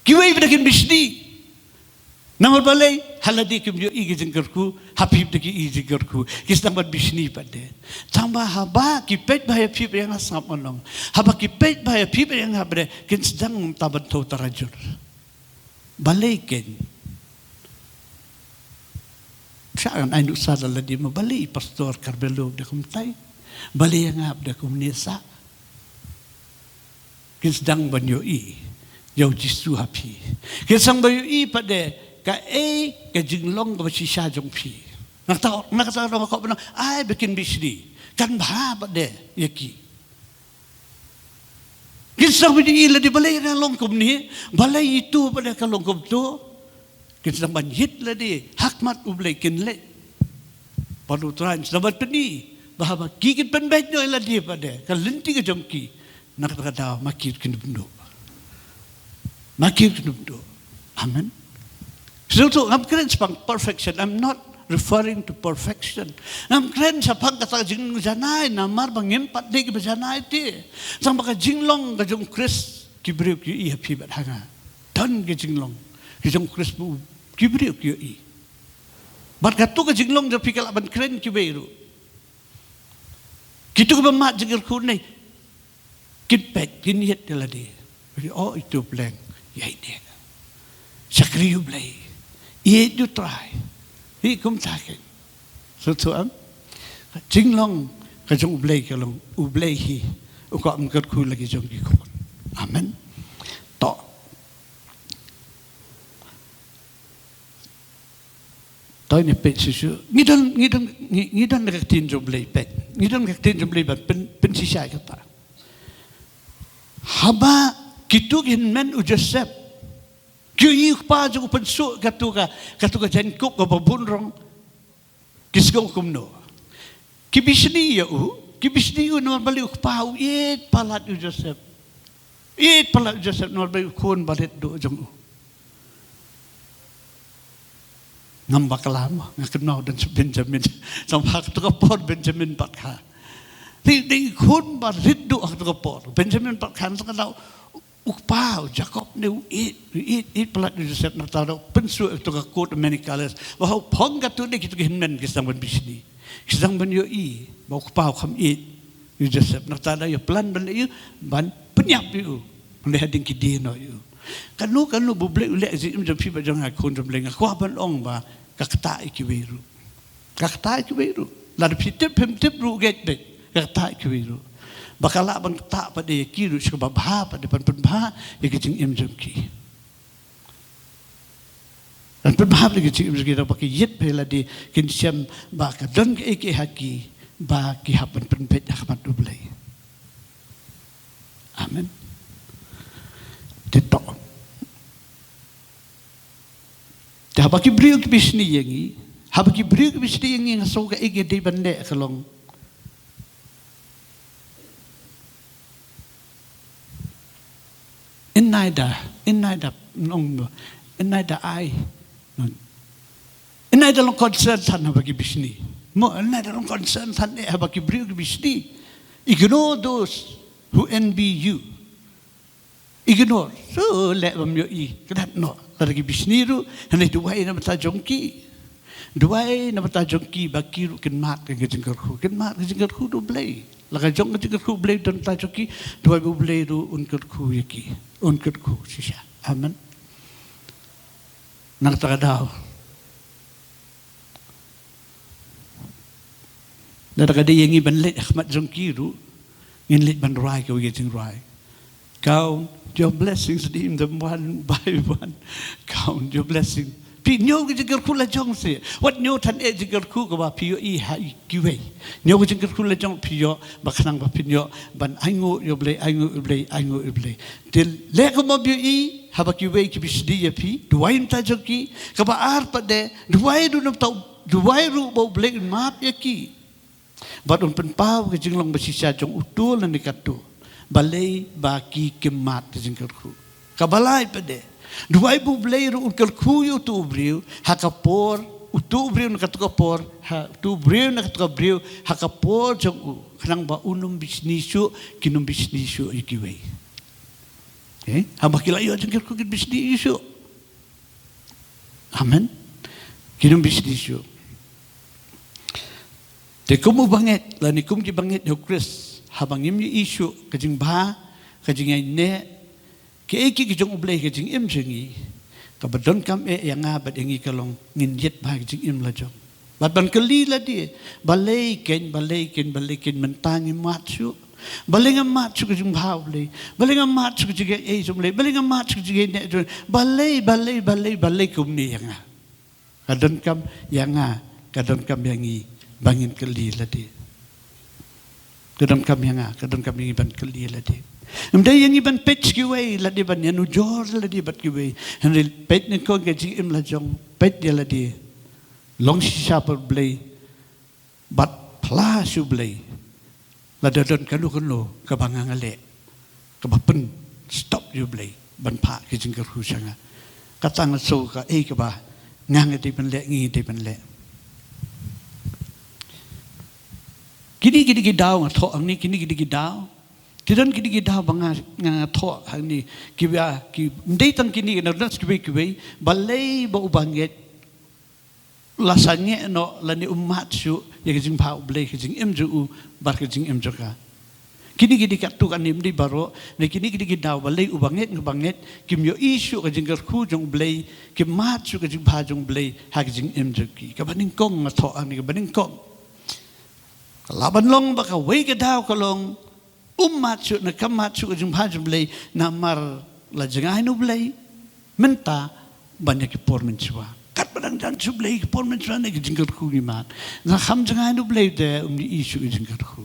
Kiwei pat de kin bishni. Namar balei, ha lade kim ïohi ka jingkyrkhu, ha phi pat de ki ïohi ka jingkyrkhu. Ki sdang ban bishni pat de. Tangba haba ki peit bha ïa phi bad ïa nga, sngap ngan ong. Haba ki peit bha ïa phi bad ïa nga pat de, kin sdang mynta ban thew tarajur. Balei kein? Shah ngan ai nuksa da lade mo, balei i Pastor Carmelo de kumtai? Balei ïa nga de kumne sah? Kin sdang ban ïohi ïa U Jisu ha phi. Kin sdang ban ïohi pat de kaei ka jinglong kaba shisha jong phi. Na kata, na kata ka daw nga kwah ban ong, ai ba kin bishni. Kan bha pat de ïa ki. Kin sdang ban ïohi lade balei nga long kumne, balei itu pat de ka long kumto. Kin sdang ban ïit lade ha khmat U Blei, kin leit bad U Trai, sdang ban pyni ba haba ki kin pynbeit noh ïa lade pat de, ka lynti ka jong ki, na kata ka daw ma ki kin dup noh. Ma ki kin dup noh. Amen. Sngewthuh, ngam kren shaphang perfection. I'm not referring to perfection. Ngam kren shaphang kata ka jingjanai, namar ba ngim pat dei kiba janai te. Tangba ka jinglong ka jong U Khrist, ki briew ki ïohi ha phi bad ha nga. Don ka jinglong ka jong U Khrist, ki briew ki ïohi. Bad kato ka jinglong jong phi ka lah ban kren kiwei ruh. Kito kiba mad jingkyrkhu ne, kin peit, kin ïeit ïa lade. Oh, itu pleng, ïa ine. Shakri U Blei. Ïeit ïa U Trai. Hi kumta kein. Sngewthuh em? Jinglong ka jong U Blei ka long, U Blei hi u kwah ban kyrkhu ïa la ki jong ki khun. Amen. To. To ngin peit shuh shuh. Ngi don, ngi don, ngi, ngi don ka ktien jong U Blei, peit. Ngi don ka ktien jong U Blei ban pyn, pynshisha ïa kata. Haba kito ki hynmen u Joseph ki ïohi u kpa jong u pynsuh kato ka, kato ka jaiñkup kaba bun rong, ki sngew kumno? Ki bishni ïa u, ki bishni ïa u namar balei? U kpa u ïeit palat ïa u Joseph. Ïeit palat ïa u Joseph namar balei? U khun ba rit duh jong u. Ngam bakla mo, nga kynmaw don sha Benjamin. Tang ha kato ka por Benjamin pat kha. Dei, dei khun ba rit duh ha kato ka por. Benjamin pat kha, sa ka dei u kpa u Jakob ne u ïeit, u ïeit, ïeit palat ïa u Joseph, nangta u pynsngew ïa kato ka kot many colors. Ba ha u phong kato de kito ki hynmen ki sdang ban bishni. Ki sdang ban ïohi ba u kpa u kham ïeit ïa u Joseph, nangta da ïa plan ban leh ïa u, ban pynïap ïa u. Ban leh hadien ki die noh ïa u. Kano kano ba U Blei u leh ha ka jingim jong phi bad jong nga, khun jong U Blei, nga kwah ban ong ba ka ktah ïa kiwei ruh. Ka ktah ïa kiwei ruh. Lada phi tip phim tip ruh, ngeit beit, ka ktah ïa kiwei ruh. Ba ka lah ban ktah pat de ïa ki ruh sha kaba bha pat de, ban pynbha ïa ka jingim jong ki. Ban pynbha ïa ka jingim jong ki, da ba ki ïeit bha ïa lade, kin shem ba ka don kaei kaei ha ki ba ki hap ban pynbeit ha khmat U Blei. Amen. Te to. Te haba ki briew ki bishni ïa ngi, haba ki briew ki bishni ïa ngi, nga sngew kaei ka dei ban leh ka long, yn nai da, yn nai da, nong, yn nai da ai, nong. Yn nai da long concern than haba ki bishni. Mo, yn nai da long concern than eh haba ki briew ki bishni. Ignore those who envy you. Ignore. Shu leh bym ïohi. Kyndat noh. Lada ki bishni ruh, hynrei duwai na bynta jong ki. Duwai na bynta jong ki ba ki ruh kin mad ïa ka jingkyrkhu. Kin mad ïa ka jingkyrkhu U Blei. La ka jong ka jingkyrkhu U Blei don na bynta jong ki, duwai ba U Blei ruh un kyrkhu ïa ki. Un kyrkhu shisha. Amen. Na kata ka daw, lada ka dei ïa ngi ban leit ha khmat jong ki ruh, ngin leit ban rwai kawei ka jingrwai. Count your blessings, redeem them one by one. Count your blessing. Phi ñiew ka jingkyrkhu la jong seh. Wat ñiew than eh jingkyrkhu kaba phi ïohi ha kiwei. Ñiew ka jingkyrkhu la jong phi ïoh, ba khnang ba phin ïoh ban ainguh ïa U Blei, ainguh ïa U Blei, ainguh ïa U Blei. Te leh kumba phi ïohi, haba kiwei ki bishni ïa phi, duwai na bynta jong ki. Kaba ar pat de, duwai ruh na bynta, duwai ruh ba U Blei un map ïa ki. Bad un pynpaw ka jinglong ba shisha jong uto lane kato. Balei? Ba ki kim mad ïa ka jingkyrkhu. Kaba lai pat de, duwai ba U Blei ruh un kyrkhu ïa uto u briew ha ka por, uto u briew na kato ka por, ha uto u briew na kato ka briew ha ka por jong u, khnang ba un ym bishni shuh, kin ym bishni shuh ïa kiwei. Eh? Haba ki la ïoh jingkyrkhu kin bishni shuh. Amen. Kin ym bishni shuh. Te kum u bangeit, lane kum ki bangeit ïa u Khrist, haba ngim ïohi shuh ka jingbha, ka jingïaineh, kiei kiei ki jong U Blei ha ka jingim jong ngi, kaba donkam eh ïa nga bad ïa ngi ka long ngin ïeit bha ha ka jingim la jong. Bad ban kylli lade, balei kein, balei kein, balei kein mynta ngim mad shuh? Balei ngam mad shuh ka jingbha U Blei? Balei ngam mad shuh ka jingïaineh jong U Blei? Balei ngam mad shuh ka jingïaineh jong U Blei? Balei, balei, balei, balei kumne ïa nga? Ka donkam ïa nga, ka donkam ïa ngi ba ngin kylli lade. Ka donkam ïa nga, ka donkam ïa ngi ban kylli lade. Ym dei ïa ngi ban peit kiwei lade, ban ïanujor lade bad kiwei. Hynrei peit nyngkong ka jingim la jong, peit ïa lade. Long shisha bad U Blei, bad phla sha U Blei. Lada don kano kano kaba nga nga leh, kaba pynstop ïa U Blei ban phah ka jingkyrkhu sha nga. Kata nga sngew kaei kaba nga nga dei ban leh, ngi dei ban leh. Kine, kine ki daw nga thoh hangne, kine, kine ki daw. Ki don kine ki daw ba nga, nga, nga thoh hangne. Kiba, ki, ym dei tang kine, ki don kiwei kiwei. Balei ba u bangeit la sangeh noh lane um mad shuh ïa ka jingbha U Blei ha ka jingim jong u bad ka jingim jong ka. Kine ki dei katto katne, ym dei baroh, ne kine ki dei ki daw balei u bangeit, u bangeit kim ïohi shuh ka jingkyrkhu jong U Blei, kim mad shuh ka jingbha jong U Blei ha ka jingim jong ki. Kaba nyngkong nga thoh hangne, kaba nyngkong. Ka lah ban long ba kawei ka daw ka long um mad shuh, ne kam mad shuh ka jingbha jong U Blei namar la jngai na U Blei mynta ban ïa ki por mynshuwa. Katba dang jan sha U Blei ki por mynshuwa ne ki jingkyrkhu ngi mad. Lada kham jngai na U Blei te um ïohi shuh ki jingkyrkhu.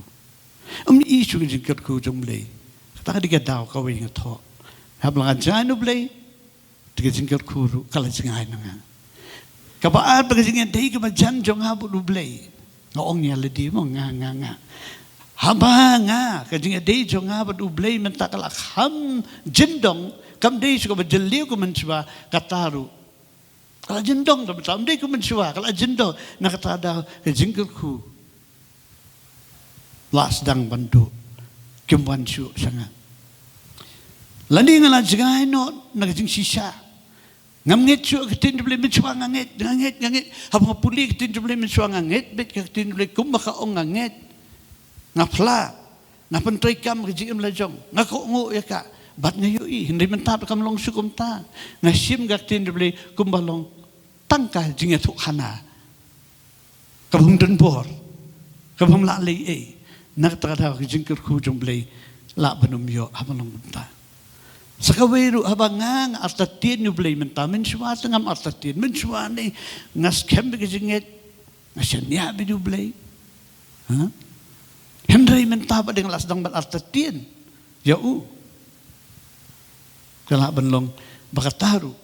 Um ïohi shuh ki jingkyrkhu jong U Blei. Kata ka dei ka daw kawei nga thoh. Haba la nga jngai na U Blei, te ka jingkyrkhu ruh ka la jngai na nga. Kaba ar, ba ka jingïadei kaba jan jong nga bad U Blei. Nga ong ïa lade mo, nga, nga, nga. Haba nga, ka jingïadei jong nga bad U Blei mynta ka la kham jyndong, kam dei shuh kaba jylliew kum mynshuwa, kata ruh ka la jyndong, da mynta kam dei kum mynshuwa, ka la jyndong, na kata ka daw ka jingkyrkhu la sdang ban duh, kim wan shuh sha nga. Lane nga la jngai noh na ka jingshisha. Ngam ngeit shuh ka ktien jong U Blei, mynshuwa nga ngeit, nga ngeit, nga ngeit. Haba nga pule ka ktien jong U Blei, mynshuwa nga ngeit beit ka ktien jong U Blei, kumba ka ong nga ngeit. Nga phla, nga pyntreikam ka jingim la jong, nga kohnguh ïa ka. Bad nga ïohi, hynrei mynta ba kam long shuh kumta. Nga shim ka ktien jong U Blei kumba long tang ka jingïathuhkhana. Ka bym don bor, ka bym lah leh ei, na kata ka daw ka jingkyrkhu jong U Blei lah ban ym ïoh, haba long kumta. Sa kawei ruh haba nga, nga artatien ïa U Blei mynta, mynshuwa te ngam artatien, mynshuwa ne nga skhem beit ka jingngeit, nga shaniah beit ïa U Blei. Ha? Hynrei mynta ba dang la sdang ban artatien ïa U, ka lah ban long ba kata ruh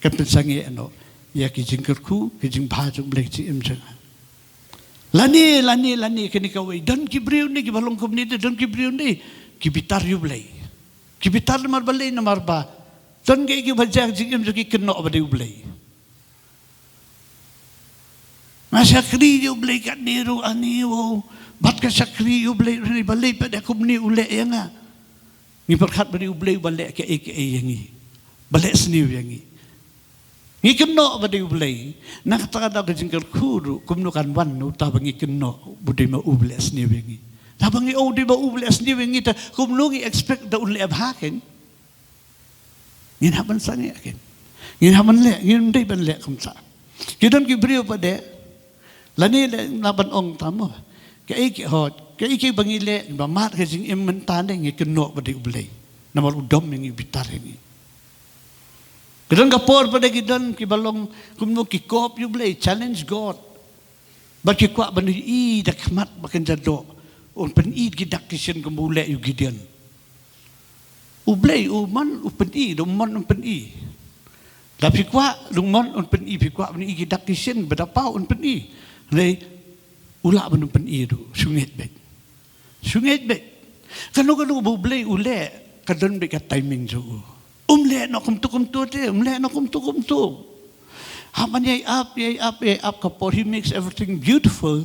kan pynsangeh noh ïa ki jingkyrkhu, ki jingbha jong U Blei, ki jingim jong nga. Lane, lane, lane, kane kawei. Don ki briew ne kiba long kumne, te don ki briew ne ki bitar ïa U Blei. Ki bitar namar balei, namar ba don kiei kiei ba jia ha ka jingim jong ki, kynnoh ba dei U Blei. Nga shakri ïa U Blei katne ruh, ani, wow. Bad ka shakri ïa U Blei ruh, balei pat da kumne U leh ïa nga. Ngi pyrkhat ba dei U Blei uba leh kaei kaei ïa ngi, ba leh sniew ïa ngi. Ngi kynnoh ba dei U Blei, na kata ka daw ka jingkyrkhu ruh kumno kan wan, na uta ba ngi kynnoh ba dei ma U ba leh sniew ïa ngi. Haba ngi ong dei ma U ba leh sniew ïa ngi, te kumno ngi expect da un leh bha kein? Ngin hap ban sangeh kein. Ngin hap ban leh, ngim dei ban leh kumta. Ki don ki briew pat de, lane leh, lah ban ong tang mo, kaei kaei, hooid, kaei kaei ba ngi leh, ba mad ka jingim mynta ne, ngi kynnoh ba dei U Blei. Namar u dom ïa ngi, u bitar ïa ngi. Ki don ka por pat de ki don kiba long kumno, ki kop ïa U Blei, challenge God. Bad ki kwah ban ïohi da ka khmat ba kynja doh. Un pyni da ki dak ki shin kumba u leh ïa u Gideon. U Blei u mon u pyni, da u mon un pyni. Da phi kwah, da u mon un pyni, phi kwah ban ïohi ki dak ki shin, ba da paw un pyni. Hynrei u lah ban un pyni ruh, shu ngeit beit. Shu ngeit beit. Kano kano ba U Blei u leh, ka don beit ka timing jong u. Um leh noh kumto kumto te, um leh noh kumto kumto. Haba ïai ap, ïai ap, ïai ap ka por, he makes everything beautiful.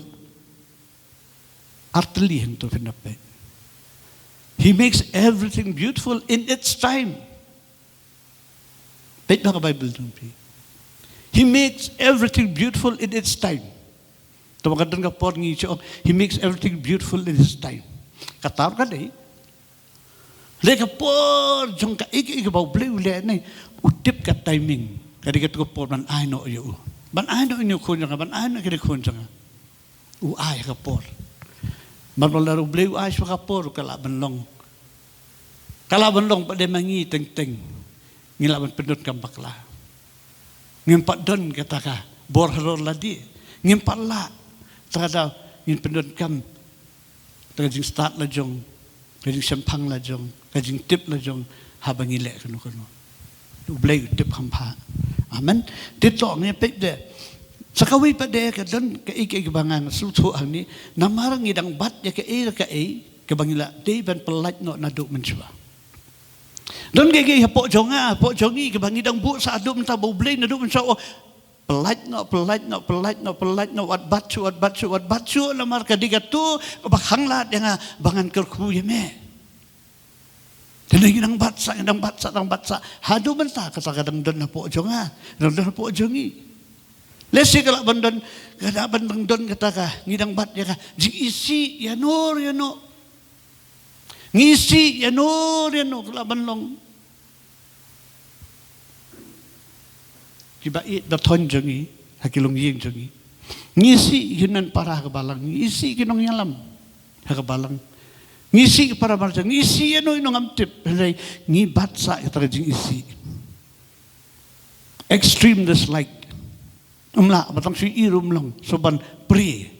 Artylli hangto phin ïa peit. He makes everything beautiful in its time. Peit noh ka Bible jong phi. He makes everything beautiful in its time. Te ba ka don ka por ngi shu ong, he makes everything beautiful in his time. Kata ruh ka dei. Leh ka por jong kaei kaei kaba U Blei u leh ne, u tip ka timing. Ka dei kato ka por ban ai noh ïa u. Ban ai noh ïa une u khun jong nga, ban ai noh ïa kane ka khun jong nga. U ai ha ka por. Namar ba lada U Blei u ai shuwa ha ka por, ka lah ban long, ka lah ban long pat de ma ngi teng teng. Ngi lah ban pyndonkam bakla. Ngim pat don kata ka bor halor lade. Ngim pat lah. Te ka daw ngin pyndonkam, te ka jingstad la jong, ka jingshemphang la jong, ka jingtip la jong, haba ngi leh kano kano. U Blei u tip kham bha. Amen. Te to ngi peit de. Sa kawei pat de, ka don kaei kaei kaba nga sngewthuh hangne. Namar ngi dang bat ïa kaei kaei kaba ngi lah dei ban pyllait noh naduh mynshuwa. Don kaei kaei hapoh jong nga, hapoh jong ngi, kaba ngi dang buh sah haduh mynta, ba U Blei naduh mynshuwa u ong, pyllait noh, pyllait noh, pyllait noh, pyllait noh, wat bat shuh, wat bat shuh, wat bat shuh, namar ka dei kato kaba khanglad ïa nga ba ngan kyrkhu ïa me. Te ngi dang bat sah, ngi dang bat sah, dang bat sah. Haduh mynta kata ka dang don hapoh jong nga, dang don hapoh jong ngi. Lehse ka lah ban don, ka lah ban dang don kata ka, ngi dang bat ïa ka jingisih ïano ïano. Ngi isih ïano ïano, ka lah ban long. Kiba ïeit ba thoh jong ngi ha ki longïing jong ngi. Ngi isih ki hynmen para ha ka balang, ngi isih ki nongïalam ha ka balang. Ngi isih ki para marjan, ngi isih ïano ïano ngam tip, hynrei ngi bat sah ïa kata ka jingisih. Extreme dislike. Ym lah, ba tang shu ïohi ruh ym long, shu ban prie.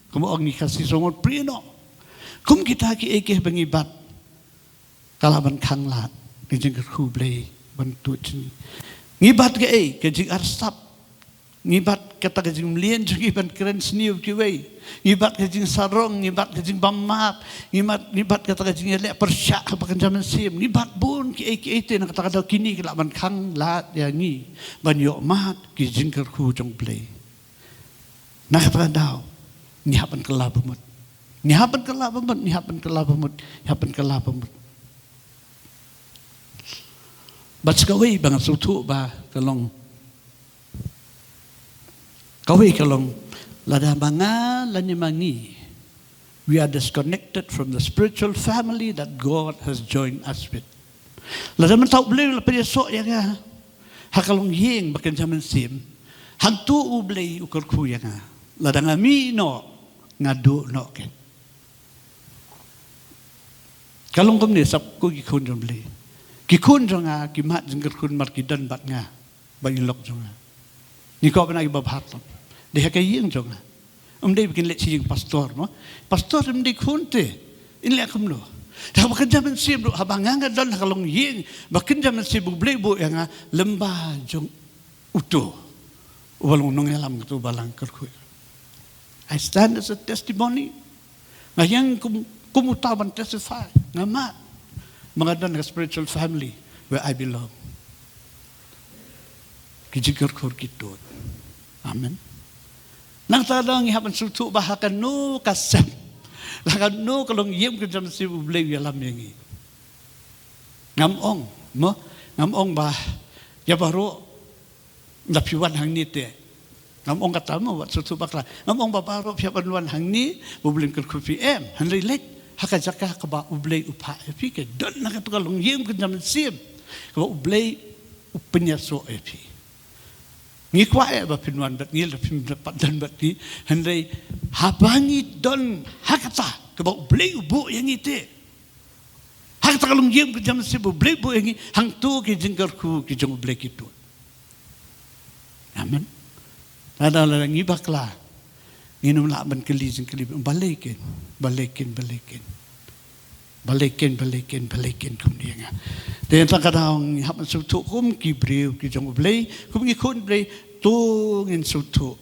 Kumba ong ngi Khasi, shu ban prie noh. Kum kita kiei kiei ba ngi bat, ka lah ban khanglad ka jingkyrkhu Blei ban tuid jong ngi. Ngi bat kaei, ka jingarsap. Ngi bat kata ka jingmlien jong ngi ban kren sniew kiwei. Ngi bat ka jingsarong, ngi bat ka jingbam map, ngi bat, ngi bat kata ka jingïaleh pyrshah ha ba kynja mynsiem. Ngi bat bun kiei kiei te, na kata ka daw kine ki lah ban khang lad ïa ngi ban ïoh mad ki jingkyrkhu jong U Blei. Na kata ka daw ngi hap ban kylla bamut. Ngi hap ban kylla bamut, ngi hap ban kylla bamut, ngi hap ban kylla bamut. Bad sa kawei ba nga sngewthuh ba ka long, kawei ka long, lada ma nga lane ma ngi, we are disconnected from the spiritual family that God has joined us with. Lada mynta U Blei u la pynïasoh ïa nga ha ka longïing ba kynja mynsiem, hangto U Blei u kyrkhu ïa nga. Lada nga mih noh, nga duh noh ken. Ka long kumne sap ko ki khun jong U Blei. Ki khun jong nga ki mad jingkyrkhu namar ki don bad nga, bad i lok jong nga. Ngi kwah ban ai ba bha tam. Dei ha ka ïing jong nga. Ym dei ba kin leit sha ïing pastor mo. Pastor ym dei khun te. In leh kumno? Te haba kynja mynsiem ruh, haba nga nga don ha ka longïing ba kynja mynsiem, U Blei u buh ïa nga, lem ba jong uto uba long nongïalam, uto uba la kyrkhu. I stand as a testimony. Nga ïeng kum, kum uta ban testify. Nga mad ba nga don ha ka spiritual family where I belong. Ki jingkyrkhu ki tuid. Amen. Na kata ka daw ngi hap ban sngewthuh ba ha kano ka sem, ha kano ka longïing kynja mynsiem, U Blei u ïalam ïa ngi. Ngam ong mo, ngam ong ba ïa baroh lada phi wan hangne te. Ngam ong kata mo, wat sngewthuh bakla. Ngam ong ba baroh phi hap ban wan hangne ba U Blei un kyrkhu phi, em. Hynrei leit ha ka jaka kaba U Blei u phah ïa phi, ka don ha kato ka longïing kynja mynsiem kaba U Blei u pynïasoh ïa phi. Ngi kwah eh ba phin wan bad ngi, lada phim pat don bad ngi. Hynrei haba ngi don ha kata kaba U Blei u buh ïa ngi te, ha kata ka longïing kynja mynsiem ba U Blei u buh ïa ngi, hangto ki jingkyrkhu ki jong U Blei ki tuid. Amen. Lada, lada ngi bakla, ngin ym lah ban kylli jingkylli, balei ken, balei ken, balei ken. Balei ken, balei ken, balei ken kumne ïa nga. Te na kata ka daw ngi hap ban sngewthuh kum ki briew ki jong U Blei, kum ki khun U Blei, to ngin sngewthuh.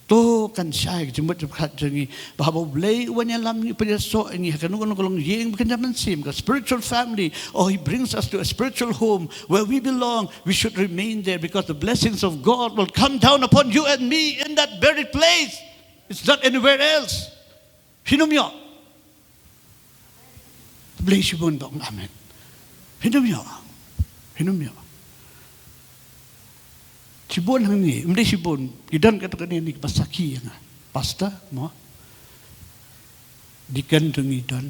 To kan shai ka jingmut jingpyrkhat jong ngi ba haba U Blei u wan ïalam ngi, pynïasoh ïa ngi ha kano kano ka longïing ba kynja mynsiem, ka spiritual family, or he brings us to a spiritual home where we belong, we should remain there, because the blessings of God will come down upon you and me in that very place. It's not anywhere else. Phin ym ïoh. Blei shibun, ba ong amen. Phin ym ïoh. Phin ym ïoh. Shibun hangne, ym dei shibun, ki don kato kane ne kiba sakhi ïa nga. Pastor mo, deacon jong ngi don,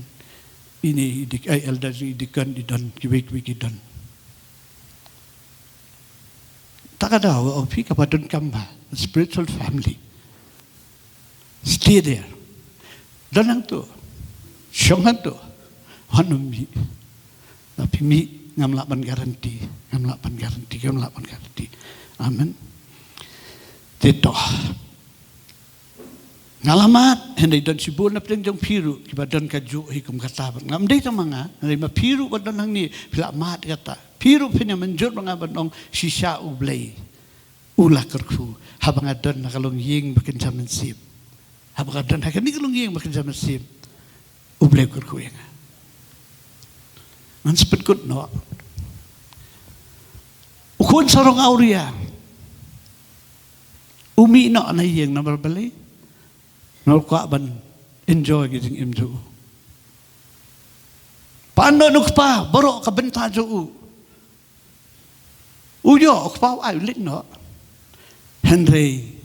ine i dik-, ai, elder jong ngi, deacon i don, kiwei kiwei ki don. Ta ka daw, oh, phi kaba donkam bha spiritual family. Stay there. Don hangto. Shong hangto. Wat nym mih. Lada phi mih, ngam lah ban guarantee. Ngam lah ban guarantee. Ngam lah ban guarantee. Amen. Te to, nga la mad, hynrei don shibun na pdeng jong phi ruh kiba don kajuh hi kum kata bad nga. Ym dei tang ma nga, hynrei ma phi ruh ba don hangne, phi la mad kata. Phi ruh phin ïa mynjur ma nga ban ong shisha U Blei u la kyrkhu, haba nga don ha ka longïing ba kynja mynsiem. Haba nga don ha kane ka longïing ba kynja mynsiem, U Blei u kyrkhu ïa nga. Ngan sa pynkut noh. U khun sarong awria u mih noh na ïing namar balei? Namar u kwah ban enjoy ka jingim jong u. Pan noh na u kpa baroh ka bynta jong u. U ïoh, u kpa u ai u leit noh. Hynrei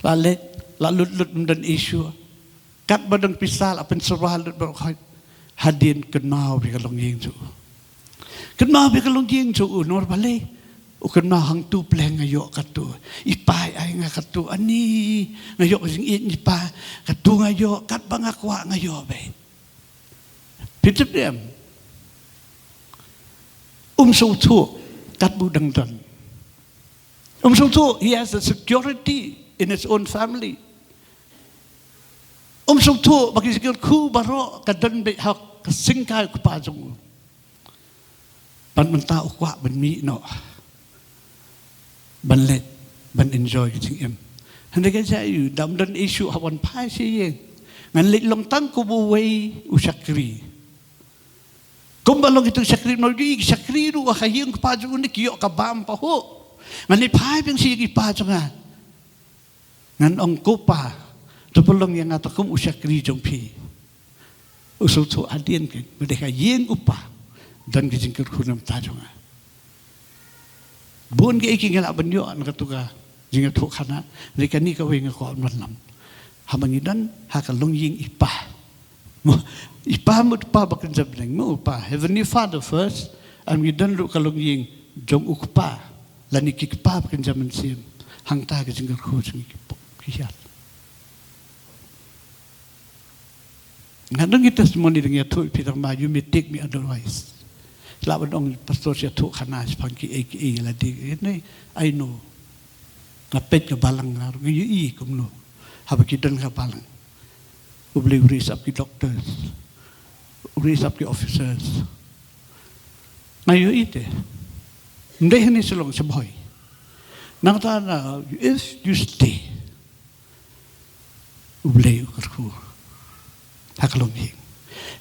la leit, la lut lut ym don issue. Katba don pisa la pynsyrwa lut baroh khoit. Hadien kynmaw bha ïa ka longïing jong u. Kynmaw bha ïa ka longïing jong u, namar balei? U kynmaw hangto pleng nga ïoh kato. I pa i ai nga kato, ani nga ïoh ka jingïeit na i pa, kato nga ïoh, katba nga kwah nga ïoh beit. Phi tip ne em? Um sngewthuh katba u dang don. Um sngewthuh he has a security in his own family. Um sngewthuh ba ki jingkyrkhu baroh ka don beit ha ka syngkai u kpa jong u. Bad mynta u kwah ban mih noh, ban leit, ban enjoy ka jingim. Hynrei ka jia ïa u, da ym don issue ha wan phai sha ïing. Ngan leit long tang kum uwei u shakri. Kumba long kito ki shakri, no, ïohi ki shakri ruh ha ka ïing u kpa jong u ne ki ïoh ka bam pahuh. Ngan leit phai biang sha ïing i pa jong nga. Ngan ong, ko pa, to pynlong ïa nga to kum u shakri jong phi. U sngewthuh hadien kein ba dei ha ïing u pa don ka jingkyrkhu na ka bynta jong nga. Bun kiei kiei ngi lah ban ïoh na kato ka jingïathuhkhana, hynrei kane kawei nga kwah ban wallam. Haba ngi don ha ka longïing i pa, mo, i pa, mut u pa ba kynja bneng, mut u pa, Heavenly Father first, haba ngi don ruh ka longïing jong u kpa lane ki kpa ba kynja mynsiem, hangta ka jingkyrkhu jong ngi ki pop ki hiar. Nga don ki testimony dang ïathuh ïa phi tang ba, you may take me otherwise. Lah ban ong pastor sha ïathuhkhana shaphang kiei kiei la dei, you know, I know. Nga peit ka balang nga ruh nga ïohi kumno. Haba ki don ka balang, U Blei u raise up ki doctors, u raise up ki officers. Nga ïohi te. Ym dei hangne Shillong, sha Bhoi. Nangta na, if you stay, U Blei u kyrkhu ha ka longïing.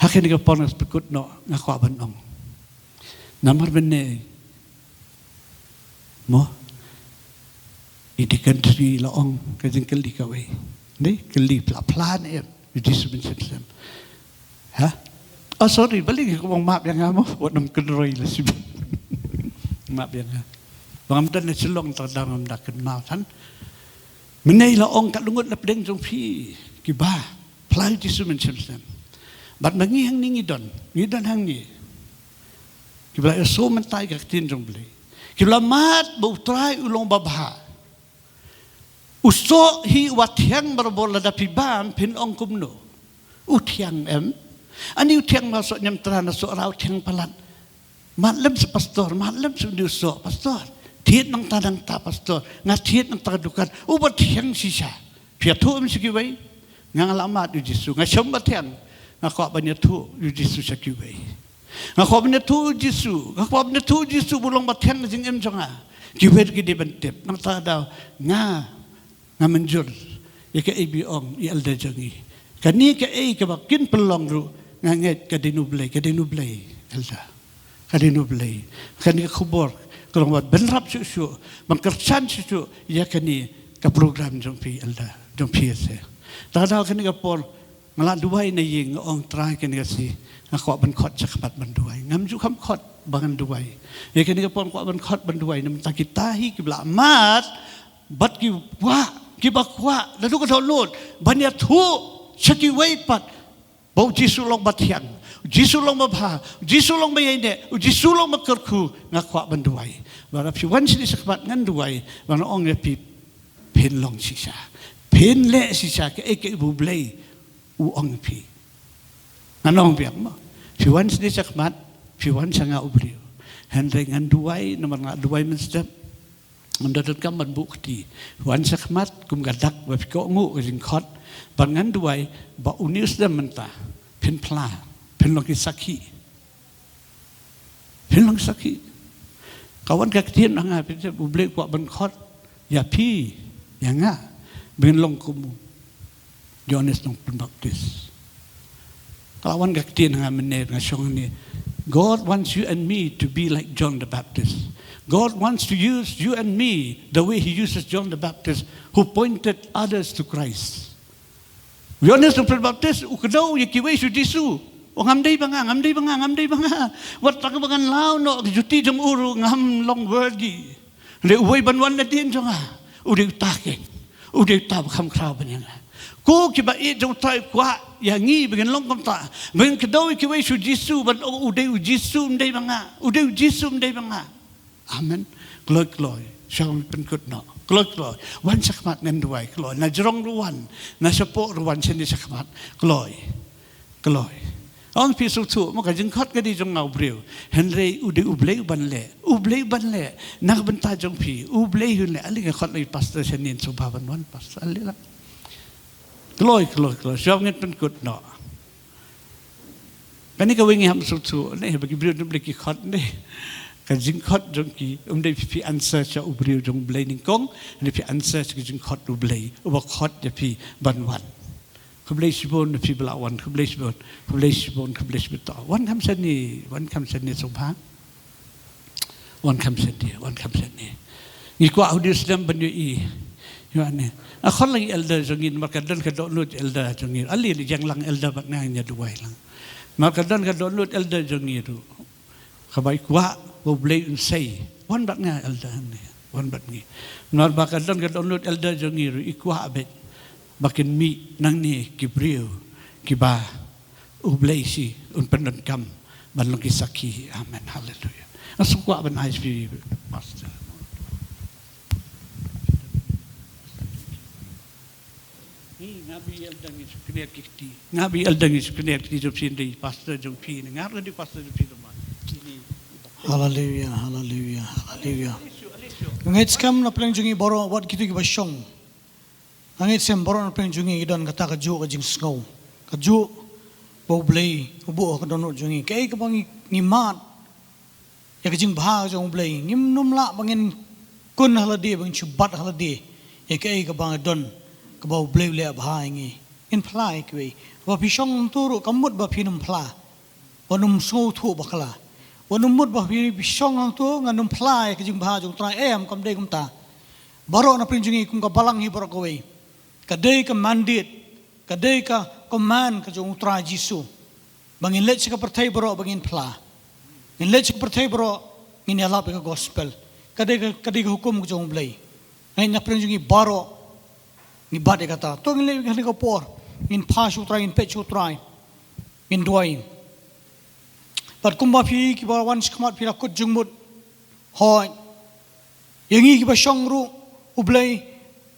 Ha kane ka por nga sngewthuh noh, nga kwah ban ong. Namar mynne, mo, i dei country la ong ka jingkylli kawei. Dei kylli phla phla ne em, i dei sum sum sum. Ha? Oh, sorry, balei nga kwah ban map ïa nga, mo, wat nym kynroi la sibun. Map ïa nga. Ba ngam don na Shillong, tang da ngam da kynmaw than. Mynne la ong ka lyngngoh la pdeng jong phi kiba phla ïa u Jisu mynshem shem. Bad ma ngi hangne ngi don, ngi don hangne kiba la ïohsngew mynta ïa ka ktien jong U Blei, kiba la mad ba U Trai u long babha. U soh hi uba thiang barabor, lada phi bam phin ong kumno? U thiang em? Ani u thiang ma soh niamtra, na soh ra u thiang palat. Mad lem sa pastor, mad lem sa u soh pastor. Thied nangta nangta pastor. Nga thied nangta ka dukan. Uba thiang shisha. Phi ïathuh em sha kiwei? Nga, nga la mad ïa u Jisu. Nga shim ba thiang. Nga kwah ban ïathuh ïa u Jisu sha kiwei. Nga kwah ban ïathuh ïa u Jisu. Nga kwah ban ïathuh ïa u Jisu ba u long ba thiang ha ka jingim jong nga. Kiwei ruh ki dei ban tip. Nangta ka daw nga nga mynjur ïa kaei ba ong i elder jong ngi. Kane kaei kaba kin pynlong ruh nga ngeit ka dei na U Blei, ka dei na U Blei, elder. Ka dei na U Blei. Kane ka khubor ka long ban bynrap shuh shuh, ban kyrshan shuh shuh ïa kane ka program jong phi, elder, jong phi ïa se. Te ka daw kane ka por nga la duwai na ïing, nga ong, Trai, kane ka sngi nga kwah ban khot sha khmat ban duwai. Ngam ju kham khot ba ngan duwai. Ïa kane ka por nga kwah ban khot ban duwai na bynta kita hi kiba la mad bad ki kwah, kiba kwah naduh ka dohnud ban ïathuh sha kiwei pat ba u Jisu u long ba thiang, u Jisu u long ba bha, u Jisu u long ba ïaineh, u Jisu u long ba kyrkhu. Nga kwah ban duwai. Lada phi wan shane sha khmat ngan duwai, ngan ong ïa phi, phin long shisha, phin leh shisha kaei kaei ba U Blei u ong ïa phi. Ngan ong biang mo, phi wan shane sha khmat, phi wan sha nga u briew. Hynrei ngan duwai, namar nga duwai mynstep. Ngam da donkam ban buh kti. Wan sha khmat kum ka dak ba phi kohnguh ka jingkhot. Bad ngan duwai ba une u snem mynta phin phla, phin long ki sakhi. Phin long ki sakhi. Ka wan ka ktien ha nga, phin, U Blei u kwah ban khot ïa phi, ïa nga, ba ngin long kum u Ïoannis Nongpynbaptis. Ka la wan ka ktien ha nga mynne nga shong hangne. God wants you and me to be like John the Baptist. God wants to use you and me the way he uses John the Baptist, who pointed others to Christ. U Ïoannis Nongpynbaptis u kdew ïa kiwei sha u Jisu. U ong, ngam dei ba nga, ngam dei ba nga, ngam dei ba nga. Wat, tang ba ngan law noh ka juti jong u ruh ngam long worthy. Hynrei uwei ban wan nadien jong nga u dei uta keiñ. U dei uta ba kham khraw ban ïa nga. Ko kiba ïeit jong U Trai u kwah ïa ngi ba ngin long kumta, ba ngin kdew ïa kiwei sha u Jisu, ban ong, u dei u Jisu, ym dei ba nga. U dei u Jisu, ym dei ba nga. Amen. Kloi kloi, sha ngi pynkut noh. Kloi kloi, wan sha khmat ngan duwai. Kloi, na jrong ruh wan, na shapoh ruh wan, shane sha khmat. Kloi. Kloi. Ong phi sngewthuh mo, ka jingkhot ka dei jong nga u briew. Hynrei u dei U Blei u ban leh. U Blei u ban leh na ka bynta jong phi. U Blei un leh. Ale nga khot la i pastor shane, sngewbha ban wan pastor, ale la. Kloi, kloi, kloi. Shuwa ngin pynkut noh. Kane kawei ngi hap sngewthuh ne, ba ki briew U Blei ki khot ne. Ka jingkhot jong ki, ym dei phi answer sha u briew jong U Blei nyngkong, dei phi answer sha ka jingkhot U Blei, uba khot ïa phi ban wan. Khublei shibun na phi ba la wan, khublei shibun, khublei shibun, khublei shibun to. Wan kham shane, wan kham shane sngewbha. Wan kham shane, wan kham shane. Ngi kwah u dei sdang ban ïohi. Ïohi ne. A khot lang elder jong ngi, namar ka don ka dohnud elder jong ngi. Ale li jang lang elder bad nga, ngi ïa duwai lang. Namar ka don ka dohnud elder jong ngi ruh. Kaba i kwah ba U Blei un sei. Wan bad nga elder ne. Wan bad ngi. Namar ba ka don ka dohnud elder jong ngi ruh i kwah bad ba kin mih nangne ki briew kiba U Blei shi un pyndonkam ban long ki sakhi. Amen. Haleluya. Nga sngewkwah ban ai sha phi, Pastor. Nga bi elder ngi shu kynnoh ki kti. Nga bi elder ngi shu kynnoh ki kti jong phi, dei pastor jong phi ne. Nga ruh dei pastor jong phi, dei ma. Haleluya, haleluya, haleluya. Nga ngeit skhem na pdeng jong ngi baroh wat kito kiba shong. Nga ngeit skhem baroh na pdeng jong ngi ki don kata kajuh ka jingsngew. Kajuh ba U Blei u buh ha ka dohnud jong ngi. Kaei kaba ngi, ngi mad ïa ka jingbha jong U Blei. Ngim nym lah ba ngin kun ha lade, ba ngin shu bat ha lade ïa kaei kaba nga don, kaba U Blei u leh bha ïa ngi. Ngin phla ïa kiwei. Ba phi shong hangto ruh kam mut ba phin nym phla. Wat nym sngewthuh bakla. Wat nym mut ba phi, phi shong hangto ngan nym phla ïa ka jingbha jong U Trai, em, kam dei kumta. Baroh na pdeng jong ngi kum ka balang hi baroh kawei. Ka dei ka mandate, ka dei ka command ka jong U Trai Jisu. Ba ngin leit sha ka pyrthei baroh ba ngin phla. Ngin leit sha ka pyrthei baroh ngin ïalap ïa ka gospel. Ka dei ka, ka dei ka hukum ka jong U Blei. Nga ngeit na pdeng jong ngi baroh ngi bat ïa kata. To ngin leit ha kane ka por. Ngin phla sha U Trai, ngin peit sha U Trai. Ngin duwai. Bad kumba phi kiba wan shakhmat phi la kut jingmut. Hooid. Ïa ngi kiba shong ruh, U Blei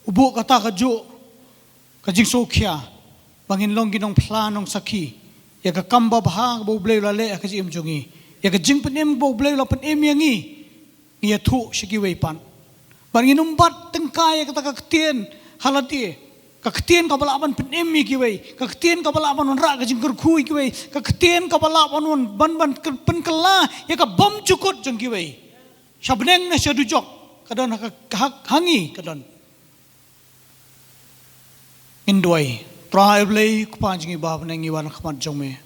u buh kata kajuh ka jingsngewkhia ba ngin long ki nongphla nongsakhi ïa ka kam babha kaba U Blei u la leh ha ka jingim jong ngi, ïa ka jingpynim ba U Blei u la pynim ïa ngi. Ngi ïathuh sha kiwei pat. Bad ngin ym bat tyngkai ïa kata ka ktien ha lade. Ka ktien kaba lah ban pynim ïa kiwei. Ka ktien kaba lah ban wanrah ka jingkyrkhu ïa kiwei. Ka ktien kaba lah ban wan, ban, ban ky-, pynkylla ïa ka bymjukut jong kiwei. Sha bneng ne sha dujok ka don ha ka, ha, ha ngi ka don. Ngin duwai. Trai Blei, Kpa jong ngi ba ha bneng, ngi wan ha khmat jong me.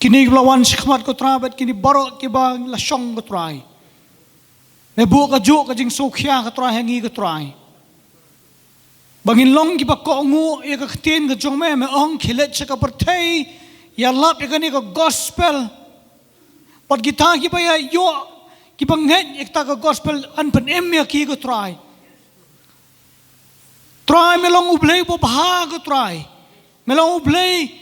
Kine kiba la wan shakhmat ko Trai, bad kine baroh kiba la shong ko Trai. Me buh kajuh ka jingsngewkhia ko Trai ha ngi ko Trai. Ba ngin long kiba kohnguh ïa ka ktien ka jong me, me ong khie leit sha ka pyrthei, ïalap ïa kane ka gospel. Bad kita kiba ïa ïoh, kiba ngeit ïa kata ka gospel, yn pynim ïa ki ko Trai. Trai me long U Blei uba bha ko Trai. Me long U Blei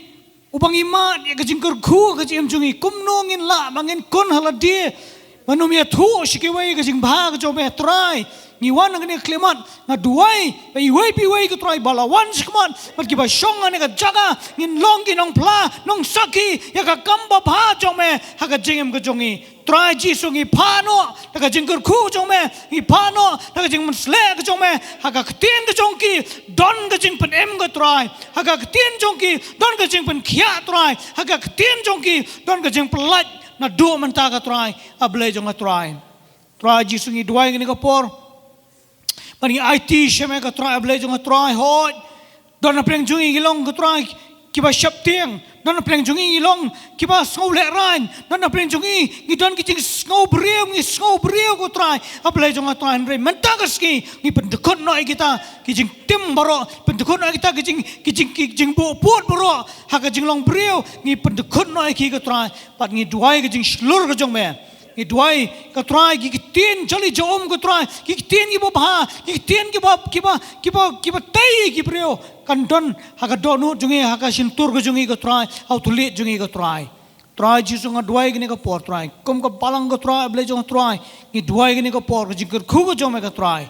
uba ngi mad ïa ka jingkyrkhu ha ka jingim jong ngi. Kumno ngin lah ba ngin kun ha lade ban ym ïathuh sha kiwei ka jingbha ka jong me Trai. Ngi wan ha kane ka khyllipmat, nga duwai ba iwei pa iwei ko Trai ba la wan shakhmat, bad kiba shong ha kane ka jaka, ngin long ki nongphla nongsakhi ïa ka kam babha jong me ha ka jingim ka jong ngi. Trai Jisu, ngi phah noh na ka jingkyrkhu jong me, ngi phah noh na ka jingmynshlur ka jong me, ha ka ktien ka jong ki don ka jingpynim ko Trai, ha ka ktien jong ki don ka jingpynkhiah Trai, ha ka ktien jong ki don ka jingpyllait naduh mynta ko Trai, A Blei jong nga Trai. Trai Jisu, ngi duwai kane ka por. Bad ngi aiti sha me ko Trai, A Blei jong nga Trai, hooid. Don na pdeng jong ngi ngi long ko Trai kiba sheptieng. Don na pdeng jong ngi ngi long kiba sngewlehraiñ. Don na pdeng jong ngi ngi don ki jingsngew briew, ngi sngew briew ko Trai, A Blei jong nga Trai, hynrei mynta ka sngi ngi pyndkhot noh ïa kita ki jingtim baroh, pyndkhot noh ïa kita ki jing, ki jing, ki jingbuh pud baroh ha ka jinglong briew, ngi pyndkhot noh ïa ki ko Trai. Bad ngi duwai ka jingshlur ka jong me. Ngi duwai ko Trai, ki ktien jali jaum ko Trai, ki ktien kiba bha, ki ktien kiba, kiba, kiba, kiba tei ki briew, kan don ha ka dohnud jong ngi, ha ka shyntur ka jong ngi ko Trai, ha u thylliej jong ngi ko Trai. Trai Jisu, nga duwai kane ka por Trai, kum ka balang ko Trai, A Blei jong nga Trai, ngi duwai kane ka por ka jingkyrkhu ka jong me ko Trai,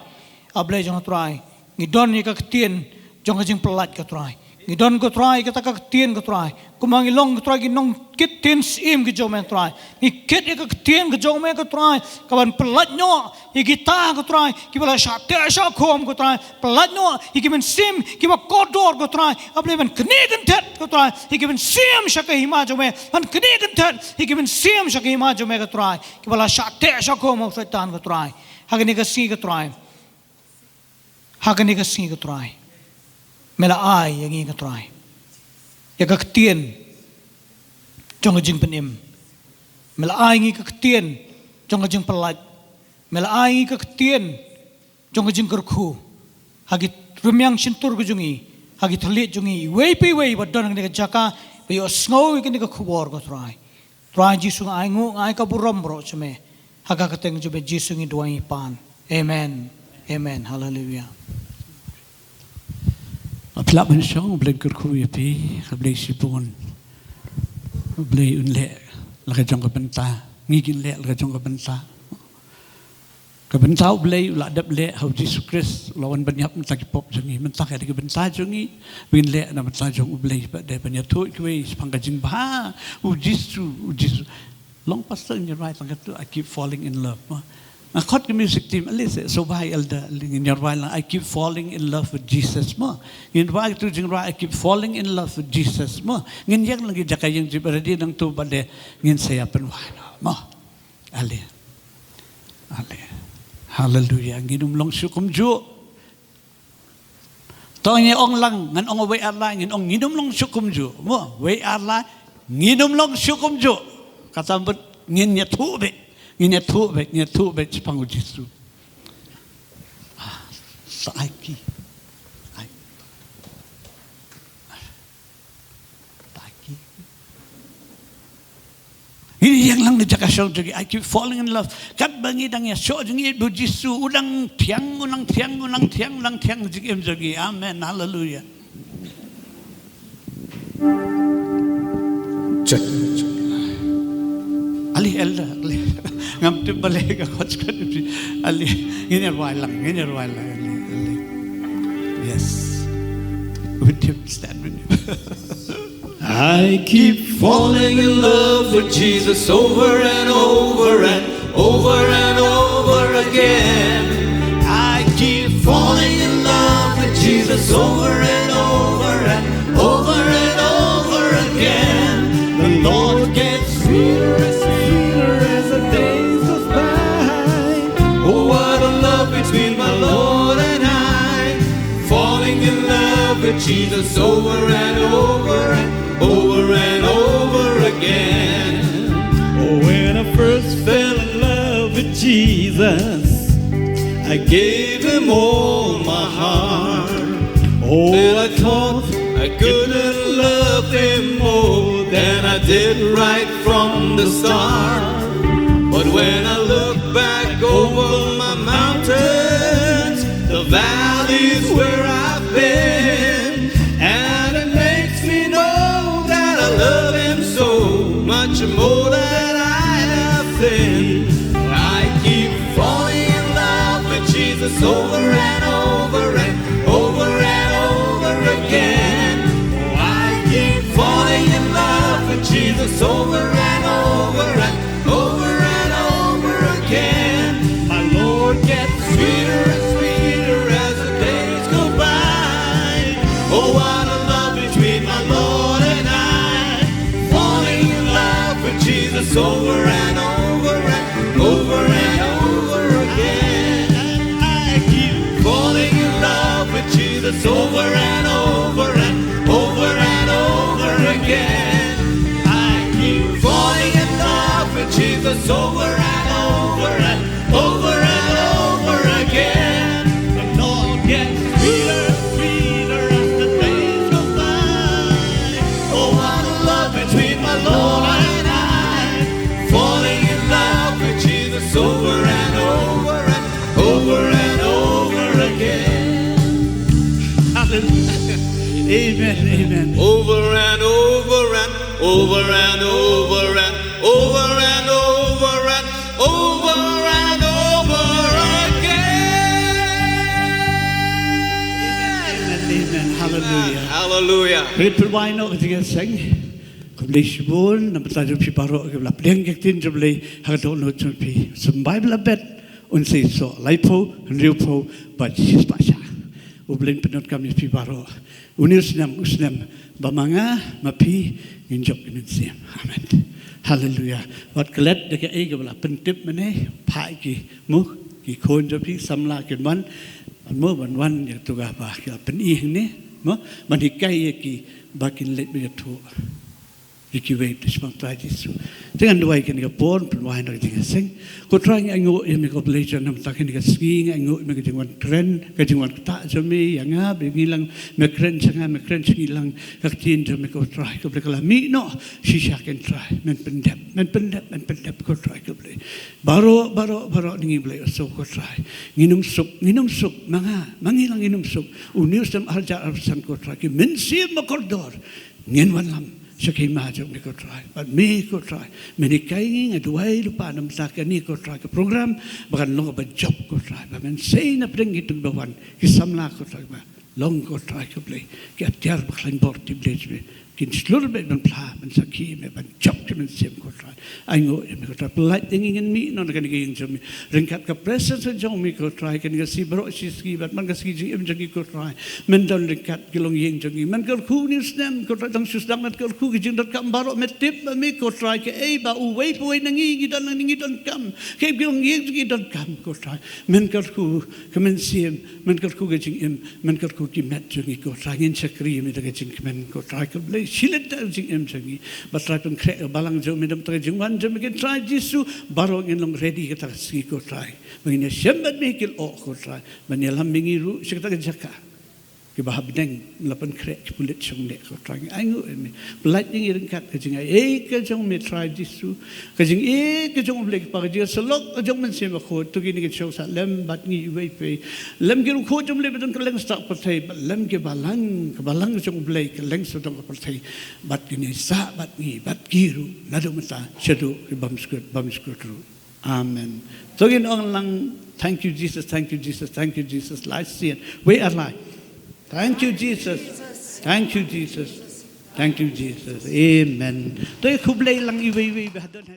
A Blei jong nga Trai. Ngi don ïa ka ktien jong ka jingpyllait ko Trai. Ngi don, ko Trai, kata ka ktien, ko Trai. Kumba ngi long, ko Trai, ki nongkit ktien syiem ki jong me, Trai. Ngi kit ïa ka ktien ka jong me, ko Trai, kaban pyllait noh ïa kita, ko Trai, kiba la shah teh shah khum, ko Trai. Pyllait noh ïa ki mynsiem kiba kordor, ko Trai. Hap leh ban knieh kynthet, ko Trai, ïa ki mynsiem sha ka hima jong me. Ban knieh kynthet ïa ki mynsiem sha ka hima jong me, ko Trai, kiba la shah teh shah khum, ko Soitan, ko Trai. Ha kane ka sngi, ko Trai. Ha kane ka sngi, ko Trai, me la ai ïa ngi, ko Trai, ïa ka ktien jong ka jingpynim. Me la ai ïa ngi ka ktien jong ka jingpyllait. Me la ai ïa ngi ka ktien jong ka jingkyrkhu ha ki rmiang shyntur ka jong ngi, ha ki thylliej jong ngi, iwei pa iwei ba don ha kane ka jaka ba ïohsngew ïa kane ka khubor, ko Trai. Trai Jisu, nga ai nguh, nga ai ka burom baroh sha me. Ha ka kyrteng jong me Jisu ngi duwai, ngi pan. Amen. Amen. Haleluya. Phi lah ban shong, U Blei un kyrkhu ïa phi, ka Blei shibun. U Blei un leh la ka jong ka bynta. Ngi kin leh la ka jong ka bynta. Ka bynta U Blei u la dep leh ha U Jisu Khrist, u la wan ban ïap na ka bynta ki pop jong ngi. Mynta ka dei ka bynta jong ngi ban leh na ka bynta jong U Blei, bad dei ban ïathuh ïa kiwei shaphang ka jingbha U Jisu, U Jisu. Long pastor, ngin rwai tang katto, I keep falling in love, mo. Nga khot ka music team, ale se, so bha, elder, ale ngin rwai lang, I keep falling in love with Jesus, mo. Ngin rwai katto jingrwai, I keep falling in love with Jesus, mo. Ngin ïeng lang ki jaka ïeng jingready nangto, bad dei ngin sa ïa pynrwai noh, mo. Ale. Ale. Haleluya. Ngin ym long shuh kumjuh. To ngin ong lang, ngan ong wei ar lai, ngin ong ngin ym long shuh kumjuh. Mo, wei ar lai, ngin ym long shuh kumjuh. Kata bad ngin ïathuh beit, ngin ïathuh beit, ngin ïathuh beit shaphang U Jisu. Ah, sa ai ki. Ai. Ngin ïeng lang na jaka shong jong ngi, I keep falling in love. Katba ngi dang ïashoh jong ngi bad U Jisu, u dang thiang, u dang thiang, u dang thiang, u dang thiang jingim jong ngi. Amen. Haleluya. Check. Ale, elder, ale. Ngam tip balei ka khot ka tip. Ale, ngin ïa rwai lang, ngin ïa rwai lang, ale, ale. Yes. With him, stand with him. I keep falling in love with Jesus over and over and over and over again. I keep falling in love with Jesus over and over and over and over again. The Lord gets sweeter and sweeter as the days goes by. Oh, what a love between my Lord and I. Falling in love with Jesus over and over and over and over again. Oh, when I first fell in love with Jesus, I gave him all my heart. Oh, I thought I couldn't love him more than I did right from the start. But when I look back over my mountains, the valleys where I've been, and it makes me know that I love him so much more than I have sinned. I keep falling in love with Jesus over and over and over and over again. Oh, I keep falling in love with Jesus over and over and over and over again. My Lord gets sweeter and sweeter as the days go by. Oh, what a love between my Lord and I. Falling in love with Jesus over and over and over and over again. I keep falling in love with Jesus over and over and over and over again. I keep falling in love with Jesus over and over and over and over again. The Lord gets sweeter, sweeter as the days go by. Oh, what a love between my Lord and I. Falling in love with Jesus over and over and over and over again. Hallelujah. Amen. Amen. Over and over and over and over and over and over and over and over again. Amen. Amen. Hallelujah. Hallelujah. Pynduwai noh ka jingïaseng. Khublei shibun namar ba phi baroh kiba la pdiang ïa ka ktien jong U Blei ha ka dohnud jong phi. Symbai ba la bet un sa ïasoh laiphew, hynriewphew bad shispah shah. U Blei un pyndonkam ïa phi baroh. Une u snem, u snem ba ma nga, ma phi ngin jop ïa ka mynsiem. Amen. Hallelujah. Wat klet da kaei kaba la pyntip mynne, phah ïa ki, mo, ki khun jong phi samla kin wan, mo, ban wan ïa kato kaba ki la pyni hangne, mo, ban hikai ïa ki ba kin leit ban ïathuh ïa kiwei shaphang U Trai Jisu. Te ngan duwai kane ka por, pynduwai noh ka jingïaseng. Ko Trai, ngi ainguh ïa me, ko Blei jong ngi, namar kane ka sngi ngi ainguh ïa me, ka jingwan kren, ka jingwan ktah jong me ïa nga, ba ngi lang, me kren sha nga, me kren sha ngi lang. Ka ktien jong me, ko Trai, ko Blei, ka la mih noh shisha, ko Trai. Men pyndep, men pyndep, men pyndep, ko Trai, ko Blei. Baroh, baroh, baroh na ngi, Blei, oh so, ko Trai, ngin ym suk, ngin ym suk, ma nga, ma ngi lang ngin ym suk. Une u snem ar hajar arphew san, ko Trai, ki mynsiem ba kordor ngin wanlam sha ka hima jong me, ko Trai. Bad me, ko Trai, men hikai ngi, nga duwai lypa namar kane, ko Trai, ka program ba kan long kaba jop, ko Trai, ba men sei na pdeng kito kiba wan, ki samla, ko Trai, ba long, ko Trai, ko Blei, ki atiar ba khlaiñ bor, ko Blei, kin shlur beit ban phla, ban sakhi ïa me, ban jop ïa ka mynsiem, ko Trai. Ainguh ïa me, ko Trai, pyllait ïa ngi, ngin mih noh na kane ka ïing jong me ryngkat ka presence jong me, ko Trai. Kane ka sngi baroh shi sngi, bad man ka sngi jingim jong ngi, ko Trai, men don ryngkat ki longïing jong ngi. Men kyrkhu une u snem, ko Trai, dang shu sdang men kyrkhu, ki jingdonkam baroh me tip, ba me, ko Trai, kaei ba uwei pa uwei na ngi ngi don, ngi donkam, kaei ki longïing jong ngi donkam, ko Trai. Men kyrkhu ka mynsiem, men kyrkhu ka jingim, men kyrkhu ki met jong ngi, ko Trai. Ngin shakri ïa me da ka jingkmen, ko Trai, ko Blei, shi lynter jingim jong ngi. Bad Trai, pynkhreh ka balang jong me, namar ka jingwan jong me, ko Trai Jisu, baroh ngin long ready kata ka sngi, ko Trai, ba ngin ïashem bad me ha ki lyoh, ko Trai, ban ïalam ïa ngi ruh sha kata ka jaka kiba ha bneng, la pynkhreh ki pulit shongneh, ko Trai. Ngi ainguh ïa me, pyllait ïa ngi ryngkat ka jingaiei ka jong me, Trai Jisu. Ka jingïeit ka jong U Blei Kpa, ka jingïasyllok ka jong U Mynsiem Bakhuid, to kine kin shong sah lem bad ngi iwei pa iwei. Lem ki riewkhuid jong U Blei ba don kylleng satlak pyrthei, bad lem ki balang, ka balang jong U Blei kylleng sawdong ka pyrthei, bad kin ïaisah bad ngi bad ki ruh naduh mynta shaduh ki bymjukut bymjukut ruh. Amen. To ngin ong lang, thank you Jesus, thank you Jesus, thank you Jesus. Lai sien. Wei ar lai. Thank you Jesus. Thank you Jesus. Thank you Jesus. Amen. To ïa khublei lang iwei iwei ba ha don ha